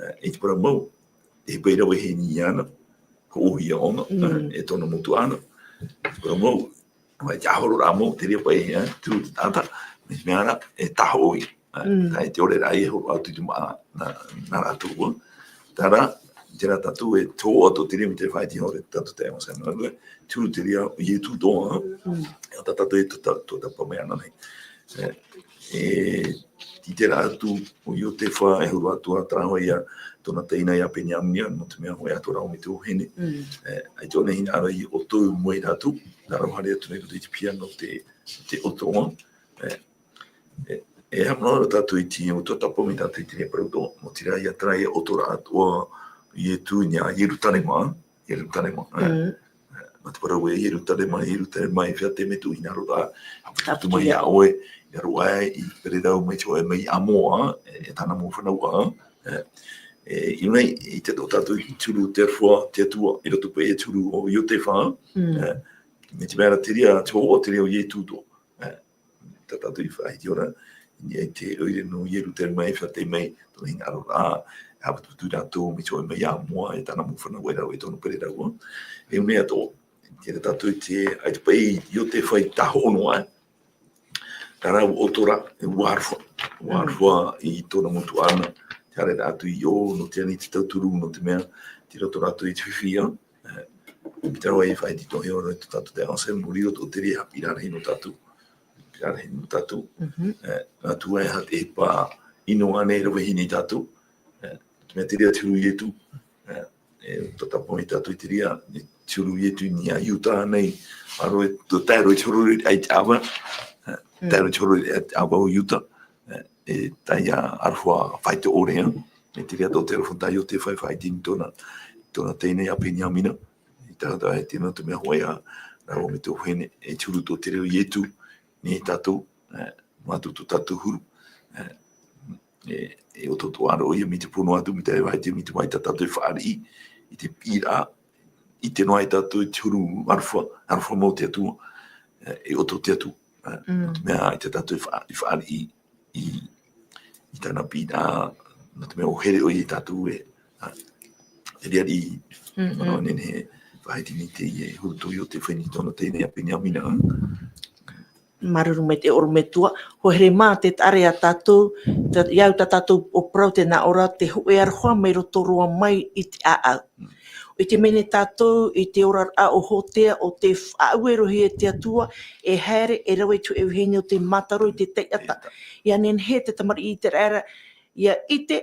E, i te parau mau, e ʻohipa rave heni iāna, hoʻohia ʻōna, Mm. e, e tōna mau tuaʻana. I te parau mau, mai te ʻahoro rā mau, te reira paʻi, e, turu te taʻata, mai te mea ra, e tahoʻo ia. E, Mm. tae te ʻore rā, e horo atu i te māʻa, nā, nā rātou ā. Terā, terā tātou e tō atu te reira, mai te faʻaiti ʻore tātou te ʻaosa nā rua, turu te reira, Ietu Utoʻa, Mm. e tā tātou e tō tā-, tō tāpaʻo mai ana nei. E, e, i terā atu, ʻo Iotefa, e horo atu ā terā hoʻi ia, tōna teina ia Peniamina, nō te mea hōʻē atoʻa rā ʻōmetua vahine. Mm. E, ʻaita ʻōna hinaʻaro i ʻoto mai rātou, nā rātou haere atu nei i te piha nō te, te ʻoto, e, e, e haʻamanaʻo ra tātou i te, ʻua tāpaʻo mai tātou i te reira parau atoʻa, nō te reira ia terā ia ʻoto ra atoʻa Ietu i niʻa Ierutarema, Ierutarema, e. Mm. Nā te parau ē, Ierutarema, Ierutarema, e feiā te mea tō hinaʻaro ra, haʻaputuputu mai Tāputu ia ʻoe, ia roaʻa i Pererau mai te hōʻē mea iʻa moʻa, e, e tāna mau fānauʻa, e, e, i ʻō nei, i te tō tātou i te huru o te aroha, te Atua, i roto paʻi i te huru o Iotefa, Mm. e, mai te mea ra te reira, te hōhoʻa te reira o Ietu Utoʻa, e, tā tātou i faʻaʻite ora, i niʻa i te ʻoire nō Ierutarema e feiā te mea, tōna hinaʻaro ra, e haʻaputuputu rātou, mai te hōʻē mea iʻa moʻa, e tāna mau fānauʻa e rave i tōna pererau. E ʻō nei atoʻa, terā tātou i te, ʻaita paʻi Iotefa i tahoʻo noa, terā ʻua ʻoto ra, ʻua aroha, ʻua Mm. aroha i tōna mau tuaʻana, te haere ra atu i ʻō, nō te ani i te tauturu, nō te mea, tei roto rātou i te fifi, e, terā ʻua faʻaʻite tō heo ra tō tātou te ʻaosa, nō reira tō te reira haʻapiʻiraʻa rahi nō tātou, haʻapiʻiraʻa rahi nō tātou, Mhm. e, nā te mea e aha te ʻohipa ʻino ānei rave heni ia tātou, e, te mea te reira te huru o Ietu, e, e, tō tāpaʻo mai tātou i te reira, e, te huru o Ietu i niʻa Iuta nei, ʻa roto, tō tae roa i te horoʻa i te ʻāvaʻe, e, Mm. tae roa i te horoʻa i te ʻāvaʻe o Iuta, e, e tae ia aroha faito ʻore, e, e te reira tō te aroha tā Iotefa e faʻaʻite nei tōna, tōna teina ia Peniamina, i tae atu i te mea hōʻē ā, rāua mai te vahine, e te huru tō te reira o Ietu, nei tātou, e, mātou tō tātou huru, e, e, e ʻoto atoʻa ra ʻoia mai te pono atu, mai te vai te, mai te vai tā tātou e fāriʻi, i te piʻiraʻa, ʻite noa ai tātou i te huru aroha, aroha mau o te Atua, e, e ʻoto te Atua, e, Mm. te mea ʻaita tātou e fā-, e fāriʻi, i, i tāna piʻiraʻa, nō te mea ʻua here ʻoia ia tātou e, a, e ariʻi, Mm, manaʻo mm. nehenehe, faʻaʻite nei teie, e huru atoʻa Iotefa i niʻa i tōna teina ia Peniamina, a. Māuruuru maitaʻi ʻorometua, ʻua here mā te taʻata ia tātou, tā, ia au tā tātou ʻo parau tē nā ʻō ra te hōʻē aroha mai roto roa mai i te ʻāʻau. Mm. I te mea nei tātou, i te oraraʻa o Hōtea, ʻo tē faʻaue roa e te Atua, e haere, e rave i te hōʻē vahine ʻo tē mātaro i te taiʻata. Taiʻata. ʻIa nehenehe te tamariʻi ʻĪteraʻera, ʻia ʻite,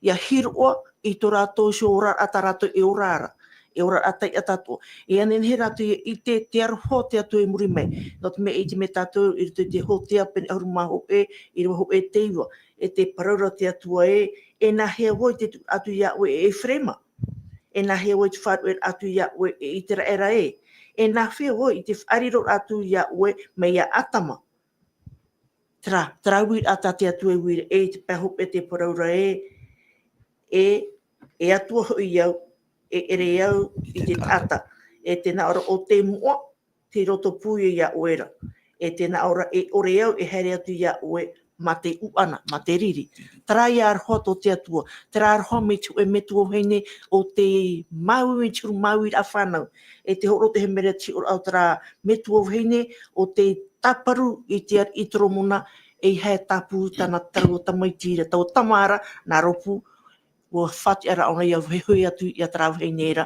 ʻia hiroʻa i tō rātou iho oraraʻa tā rātou e ora ra, e oraraʻa taiʻata atoʻa. ʻIa nehenehe rātou ʻia ʻite te aroha o te Atua i muri mai. Nō te mea e ʻite mai tātou i roto i te Hōtea pene ʻahuru mā hōʻē, ʻīrava hōʻē te iva, e tē parau ra te Atua ē, e nāhea vau i te tuʻu atu iā ʻoe e Efereima? E nāhea vau i te faʻaruʻeraʻa atu iā ʻoe e ʻĪteraʻera ē? E nāhea vau i te faʻariro atu iā ʻoe mai iā Atama? Terā, terā uiraʻa tā te Atua e uiraʻa, e i te pae hopeʻa tē parau ra ē, e, e Atua hoʻi au, e ʻere au i te taʻata. E tē nā ʻō ra ʻo te moʻa, tei roto pū ia iā ʻoe ra. E tē nā ʻō ra e ʻore au e haere atu iā ʻoe mā te ʻuʻana, mā te riri. Terā ia aroha tō te Atua, terā aroha mai te hōʻē metua vahine ʻo tē māuiui i te huru māuiraʻa fānau. E te hōroʻa te hemera te hiʻoraʻa o terā metua vahine ʻo tē tāparu i te ariʻi Toromona, ʻeiaha e tāpū tāna, taua tamaiti ra, taua tama ra, nā Ropu, ʻua faʻatiʻa ra ʻōna ʻia hoihoi atu ia terā vahine ra,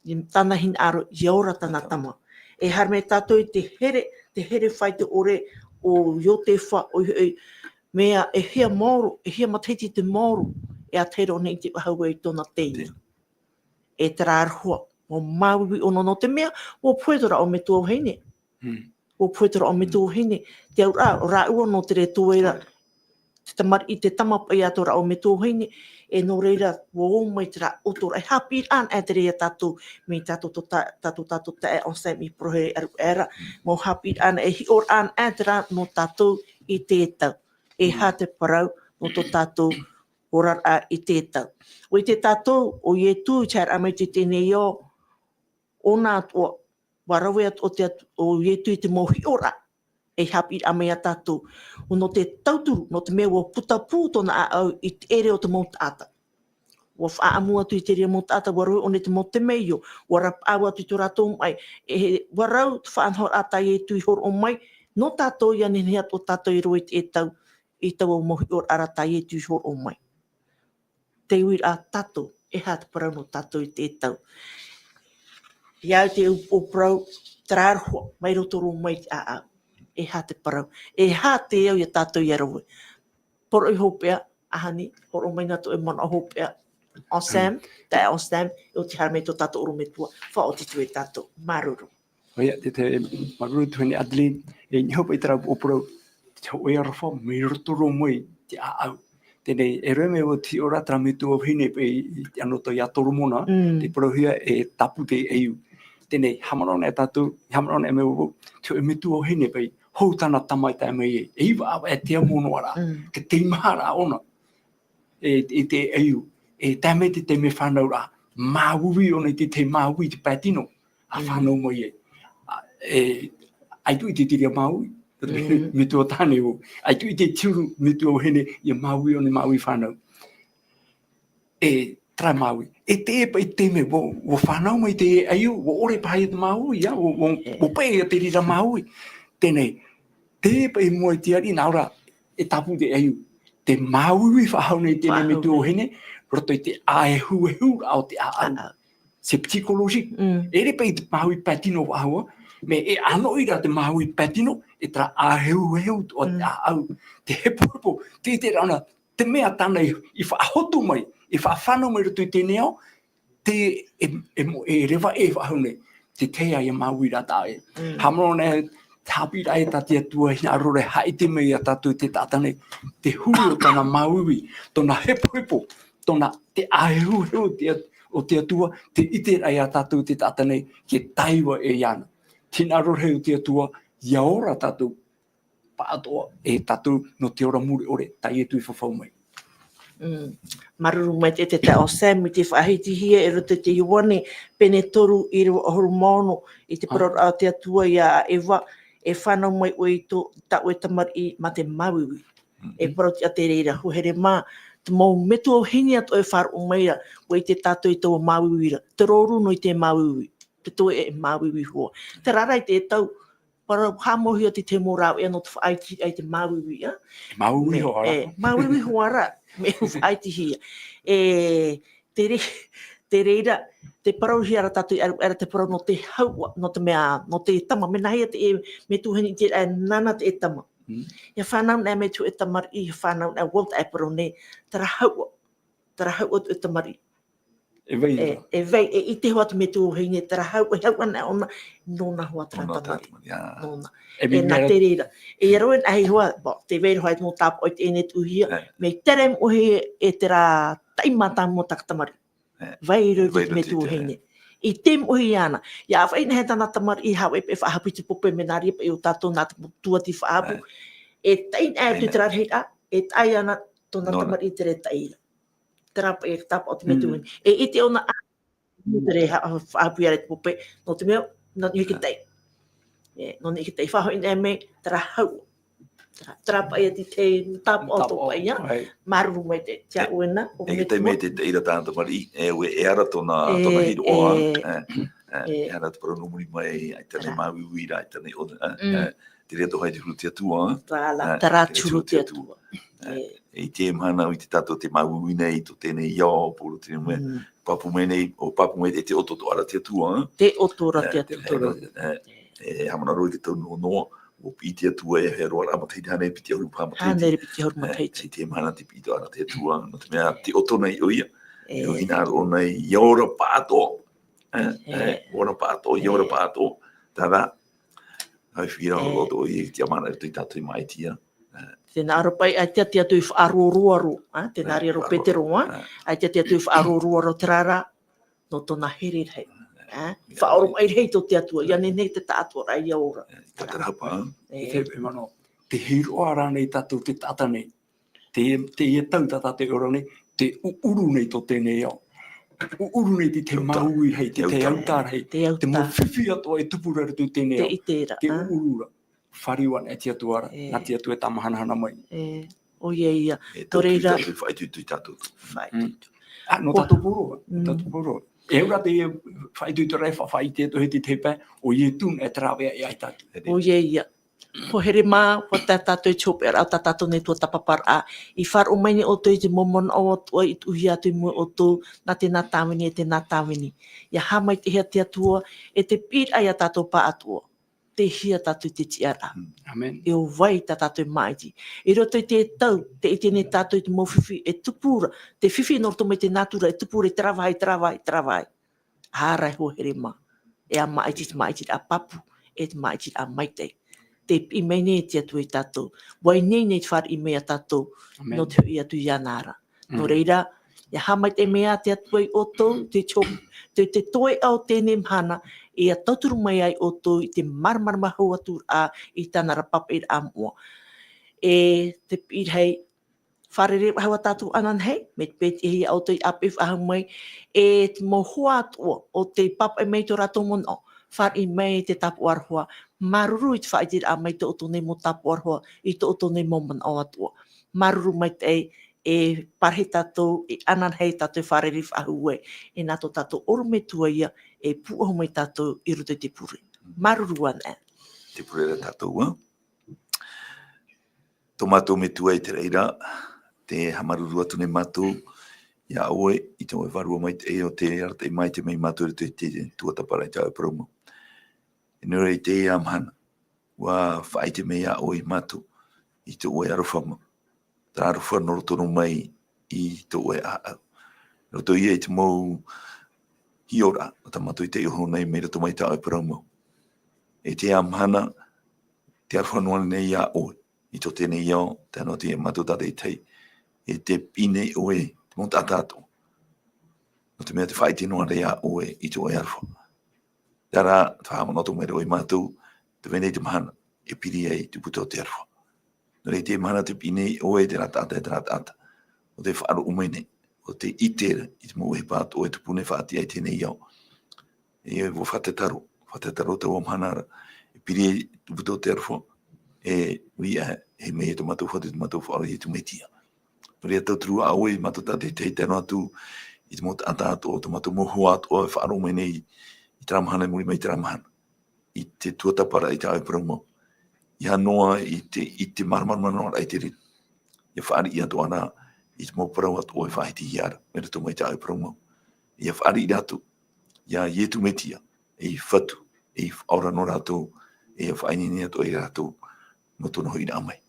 i tāna hinaʻaro ʻia ora tāna tama. E haere mai tātou i te here, te here fai te ʻore o Iotefa, ʻoia hoʻi, mea e hia maoro, e hia matahiti te maoro, e a te here o nei te ʻahua i tōna teina. E terā roa, ʻua māuiui ʻōna nō te mea, ʻua pohe tō rāua metua vahine. Mm. ʻUa pohe tō rāua metua vahine, te auraʻa, ʻo rāua nō te reira, te tamariʻi, te tama paʻi a tō rāua metua vahine, e nō reira, ʻua ō mai terā ʻoto ra, e haʻapiʻiraʻa anaʻe te reira ia tātou, mai tātou tō tā-, tātou, tātou taeaʻe Anselme i porohē aruʻera, mau haʻapiʻiraʻa anaʻe, e hiʻoraʻa anaʻe terā nō tātou i te tau. E aha te parau nō tō tātou oraraʻa i te tau. ʻUa ʻite tātou, ʻo Ietu i te haereraʻa mai i teie nei ao, ʻōna atoʻa, ʻua rave atu ʻo te Atu-, ʻo Ietu i te mau hiʻoraʻa, e haʻapiʻiraʻa mai ia tātou. ʻO nō te tauturu, nō te mea ʻua putapū tōna ʻāʻau i te ʻere o te mau taʻata. ʻUa faʻaʻamu atu i te reira mau taʻata, ʻua rave ʻōna i te mau temeio, ʻua rapaʻau atu i tō rātou maʻi, e, ʻua rau te faʻanahoraʻa tā Ietu i hōroʻa mai, nō tātou ʻia nehenehe atoʻa tātou e rave i te tau, i taua mau hiʻoraʻa ra tā Ietu i hōroʻa mai. Te uiraʻa tātou, e aha te parau nō tātou i te tau. ʻIa au te u-, ʻō parau, terā roa, mai roto roa mai te ʻāʻau. E aha te parau, e aha te au ia tātou ʻia rave. Poroʻi hopeʻa, ʻahani, hōroʻa mai nā tō ʻoe manaʻo hopeʻa, Anselme, taeaʻe Anselme, ʻo tē haere mai tō tātou ʻorometua, faʻaoti atu e tātou. Māuruuru. ʻOia, te, te, māuruuru tuahine Adeline, e niʻa hoʻi paʻi terā ʻō parau, te hōʻē aroha, mai roto roa mai te ʻāʻau. Teie nei, e rave mai ʻo te hiʻoraʻa terā metua vahine paʻi i te anotau ia Toromona, Mm. tē parauhia e Tāpū te ʻaiū. Teie nei, haʻamanaʻo anaʻe tātou, haʻamanaʻo anaʻe mai vau, te hōʻē metua vahine paʻi, hou tāna tama i tae mai ai, e iva ʻāvaʻe te amo noa ra, Mm. te teimaharaʻa ʻōna. E, i te ʻaiū, e tae mai te taime fānauraʻa, māuiui ʻōna i te, te māuiui i te pae tino, a Mm. fānau mai ai. A, e, ʻaita i te tere māuiui, Mm. metua tāne vau. ʻAita i te huru metua vahine, ʻia māuiui ʻōna, māuiui fānau. E, terā māuiui. E teie paʻi taime, ʻua, ʻua fānau mai te ʻaiū, ʻua ʻore paha ia te māuiui, ʻia, ʻua, ʻua, E. ʻua paʻi ia te reira māuiui. Teie nei, teie paʻi mua i te ariʻi, nā ʻō ra, e Tāpū te ʻaiū. Te māuiui faʻahou nei teie nei Faʻahou metua nei. vahine, roto i te ʻāehuehuraʻa o te ʻāʻau. ʻĀʻau. C'est psychologique. Mm. E ʻere paʻi te māuiui pae tino faʻahou, mea e ʻanoʻi ra te māuiui pae tino, e terā ʻāehuehu o te Mm. ʻāʻau. Te hepohepo, te, te rānā, te mea tāna i, i faʻahotu mai, i faʻafānau mai roto i teie nei ao, te, e, e mo-, e reva ʻē faʻahou nei, te tahi ā ia māuiui ra taʻa ʻē. Mm. Haʻamanaʻo anaʻe, te haʻapiʻiraʻa tā te Atua hinaʻaro ra e haʻaʻite mai ia tātou te taʻata nei, te huru o tāna māuiui, tōna hepohepo, tōna te ʻāehuehu o te At-, o te Atua, tē ʻite ra ia tātou te taʻata nei, ke taiva ʻē iāna. Te hinaʻaro rahi o te Atua, ʻia ora tātou, pāʻatoʻa e tātou nō te ora mure ʻore, tā Ietu i fafau mai. Mm. Māuruuru maitaʻi te taeaʻe Anselme i te faʻahitihia i roto i te Ioane, pene toru, ʻīrava ʻahuru mā ono, i te Ah. parauraʻa o te Atua ia Eva, e fānau mai ʻoe i tō, tā ʻoe tamariʻi mā te māuiui. Mhm. E parau atu i te reira, hoa here mā, te mau metua vahine atoʻa e faʻaroʻo mai ra, ʻua ʻite tātou i taua māuiui ra, te rōrū nō i te māuiui, te toe e māuiui hoʻi. Terā rā i te tau, parau haʻamauhia te tahi mau rāveʻa nō te faʻaitiraʻa i te māuiui, ā? Māuiui Mea, hoʻi ra. e, māuiui hoʻi ra, mea faʻaitihia. E, te re-, te reira, tē parauhia ra tātou i ʻaruʻera te parau nō te hauʻa, nō te mea, nō te tama, mea nāhea te, e, metua vahine i te, e, nāna te tama. Mm. ʻIa fānau anaʻe mai te hōʻē tamariʻi, ʻia fānau anaʻe, vau taʻa e parau nei, terā hauʻa, terā hauʻa te tamariʻi. E vai E, ra. e vai, e ʻite hoʻi te metua vahine, terā hauʻa, e hauʻa anaʻe ʻōna, nōna hoʻi terā Nōna terā tamariʻi. tamariʻi, ā. Nōna. E E mea nā ra- te reira. E ʻia rave anaʻe hoʻi, bō, tē vai ra hoʻi te mau tāpaʻo i teie nei tuʻu hia, E. mea taʻa ra moʻe e terā taʻi mātāmua tā te tamariʻi. E. Vai ra E vai te ra te metua te, e. vahine. I te moʻe iāna. ʻIa ʻāfaʻi anaʻe tāna tamariʻi, haʻavāʻi paʻi e faʻahapu i te pope, mea nā reira paʻi ʻo tātou nā te Atua tei faʻahapu. E. E taʻi anaʻe atu Taʻi anaʻe. terā rahi ra, e taʻi ana tōna Nōna. tamariʻi terā e taʻi ra. Terā paʻi e tāpaʻo te metua Mm. vahine. E ʻite ʻōna ā, nō te reira ha-, faʻahapu ia ra i te pope, nō te mea, nā, nō te taʻi. E, nō te taʻi faʻahoʻi anaʻe mai, terā hauʻa. Terā, terā paʻi ia te, te tāpaʻo Tāpaʻo, tō paʻi ia. ʻAe. Māuruuru maitaʻi, te aʻo ē nā, ʻo E, e te taime ʻorometua. te, te ʻaira tāna tamariʻi, e, ʻoia, e ara tōna, E, tōna hiroʻa, e, e, e, e. e ara te parau nō muri mai, ʻaita nei Terā. māuiui ra, ʻaita nei ʻōna, e, Mm. e, te reira atoʻa hoʻi te huru o te Atua, Terā, e, terā te huru o te Atua. E, E. e, i teie mahana, ʻua ʻite tātou te māuiui nei, tō teie nei ao, poro teie nei mea, Mm. pāpū mai nei, ʻua pāpū mai e te ʻoto atoʻa ra te Atua, Te ʻoto ra e, te te Atua. Atua, e, e haʻamanaʻo roa i te tau noa noa, ʻua piʻi te Atua e hea roa rā matahiti hānere piti ʻahuru paha matahiti. Hānere piti ʻahuru matahiti. E, i te mahana te piʻi atoʻa ra te Atua, nō te mea, tē ʻoto nei ʻoia, e, e ʻohina roa nei, ʻia ora pāʻatoʻa. E, e, e, ora pāʻatoʻa, ʻia ora pāʻatoʻa. Terā, ʻaita e fifi ra roa ʻoia i te tiʻamāraʻa i roto ia tātou i maʻiti ia. E. Tēnā ʻoia paʻi, ʻaita te Atua i faʻaroaroa roa, e, tēnā reira ʻo Petero, e, ʻaita te Atua i faʻaroaroa roa terā rā, nō tōna here rahi. E, faʻaoromaʻi rahi tō te Atua, ʻia nehenehe te taʻatoʻaraʻa ʻia ora. E, te tatarahapa, e. E te, e manaʻo, tē hiʻo ra rānei tātou te taʻata nei. Te, teie tau tā tātou e ora nei, tē ʻuʻuru nei tō teie nei ao. ʻUʻuru nei te, te māuiui rahi, te, te autā rahi. Te autā. Te mau fifi atoʻa e tupu ra i roto i teie nei ao. Tē ʻite ra, tē ʻuʻuru ra. Fāriu anaʻe te Atua ra, e, nā te Atua e tāmahanahana mai. E, ʻoia ia. E, tō reira. Tātou faʻaitoito tātou. Faʻaitoito. Mm. Ā, nō tātou pauroa, mm, tātou pauroa. E ora te faʻaitoito ra e fa-, faʻaʻite atoʻa i te tahi pae, ʻo Ietu e rāveʻa ia tātou. ʻOia ia. Hoa here mā, ʻua tae tātou i te hopeʻaraʻa o tā tātou nei tuatāpaparaʻa. I faʻaroʻo mai nei ʻoutou i te mau manaʻo atoʻa i tuʻuhia atu i mua iā ʻoutou, nā tēnā tāvini, e tēnā tāvini. ʻIa haʻamaitaʻihia te Atua, e te piʻiraʻa ia tātou pāʻatoʻa. Tei hea tātou i te tiʻaraʻa. Mm. Amen. E ʻo vai tā tātou e māʻiti. I roto i te tau, tē ʻite nei tātou i te mau fifi e tupu ra, te fifi nō roto mai te nātura e tupu ra i terā vāhi, terā vāhi, terā vāhi. Ārahi, hoa here mā. E ʻa māʻiti, te māʻitiraʻa pāpū, e te māʻitiraʻa maitaʻi. Tē piʻi mai nei te Atua ia tātou. ʻUa ineine te fāriʻi mai ia tātou, amen, nō te hoʻi atu iāna ra. Nō reira, ʻia haʻamaitaʻi mai ā te Atua ia ʻoutou, te, te, te toeʻa o teie mahana, e ʻia tauturu mai ai ʻoutou i te māramarama hau atu ra i tāna ra pāpaʻiraʻa moʻa. E te piʻiraʻa, fārerei faʻahou ā tātou ananahi, mai te peu tei hea ʻoutou i ʻāpeʻe faʻahou mai, e te mau hoa atoʻa, ʻo tē pāpaʻi mai tō rātou manaʻo, fāriʻi mai te tāpaʻo aroha, māuruuru i te faʻaʻiteraʻa mai tō ʻoutou nei mau tāpaʻo aroha, i tō ʻoutou nei mau manaʻo atoʻa. Māuruuru maitaʻi, e parahi tātou, e ananahi tātou e fārerei faʻahou ai, e nā tō tātou ʻorometua ïa, e pūʻohu mai tātou i roto i te pure. Māuruuru anaʻe. Te pure ra tātou, ā? Tō mātou Metua i te raʻi ra, tē haʻamāuruuru atu nei mātou, iā ʻoe, i tō ʻoe Vārua Maitaʻi ʻo tē arataʻi maitaʻi mai mātou i roto i te tuatāpaparaʻa i tā ʻoe parau mau. Nō reira i teie mahana, ʻua faʻaʻite mai iā ʻoe iā mātou, i tō ʻoe aroha mau. Terā aroha nō roto noa mai i tō ʻoe ʻāʻau. Nō roto ïa i te mau hiʻoraʻa, tā mātou i taiʻo iho nei mai roto mai tā ʻoe parau mau. I teie mahana, te aroha noa nei iā ʻoe, i tō teie nei ao, tae noa atu iā mātou tātaʻitahi, e tē piʻi nei ʻoe, te mau taʻata atoʻa. Nō te mea tē faʻaʻite noa ra iā ʻoe, i tō ʻoe aroha. Terā, tē haʻamanaʻo atoʻa mai ra ʻoe iā mātou, tē vai nei te mahana, e piri ai te puta o te aroha. Nō reira i teie mahana tē piʻi nei ʻoe i terā taʻata, e terā taʻata. ʻO tē faʻaroʻo mai nei, ʻo tē ʻite ra, i te mau ʻohipa atoʻa e tupu nei faʻatiʻa i teie nei ao. E ʻua faʻatataro, faʻatataro taua mahana ra. E piri ai te puta o te aroha, e ʻua ʻite mai e tō mātou Fatu, tō mātou Faʻaora Ietu Metia. Nō reira tauturu ā ʻoe, mātou tātaʻitahi tae noa atu, i te mau taʻata atoʻa, tō mātou mau hoa atoʻa, e faʻaroʻo mai nei, i terā mahana, i muri mai i terā mahana. I te tuatāpaparaʻa i tā ʻoe parau mau. ʻIa noa i te, i te māramarama noa ra i te reira. ʻIa fāriʻi atoʻa ra, i te mau parau atoʻa e faʻahitihia ra, mai roto mai tā ʻoe parau mau. ʻIa fāriʻi ra atu, iā Ietu Metia, ei Fatu, ei Faʻaora nō rātou, e faʻaineine atoʻa ia rātou, nō tōna hoʻiraʻa mai.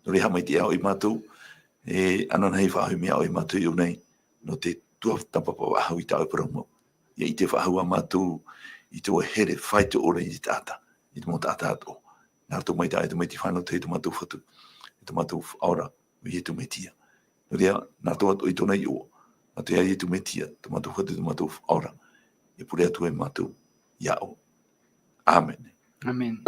Nō reira haʻamaitaʻi ā ʻoe iā mātou, e ananahi faʻahou mai ā ʻoe iā mātou i ʻō nei, nō te tuatāpapa faʻahou i tā ʻoe parau mau. ʻIa ʻite faʻahou ā mātou, i tō ʻoe here, faʻaitoito i te taʻata, i te mau taʻata atoʻa. Nā roto mai tā ʻoe Tamaiti fānau tahi tō mātou Fatu, e tō mātou Faʻaora, ʻo Ietu Metia. Nō reira, nā roto atoʻa i tōna iʻoa, nā roto iā Ietu Metia, tō mātou Fatu, tō mātou Faʻaora, e pure atu ai mātou, iā ʻoe. ʻĀmene. ʻĀmene.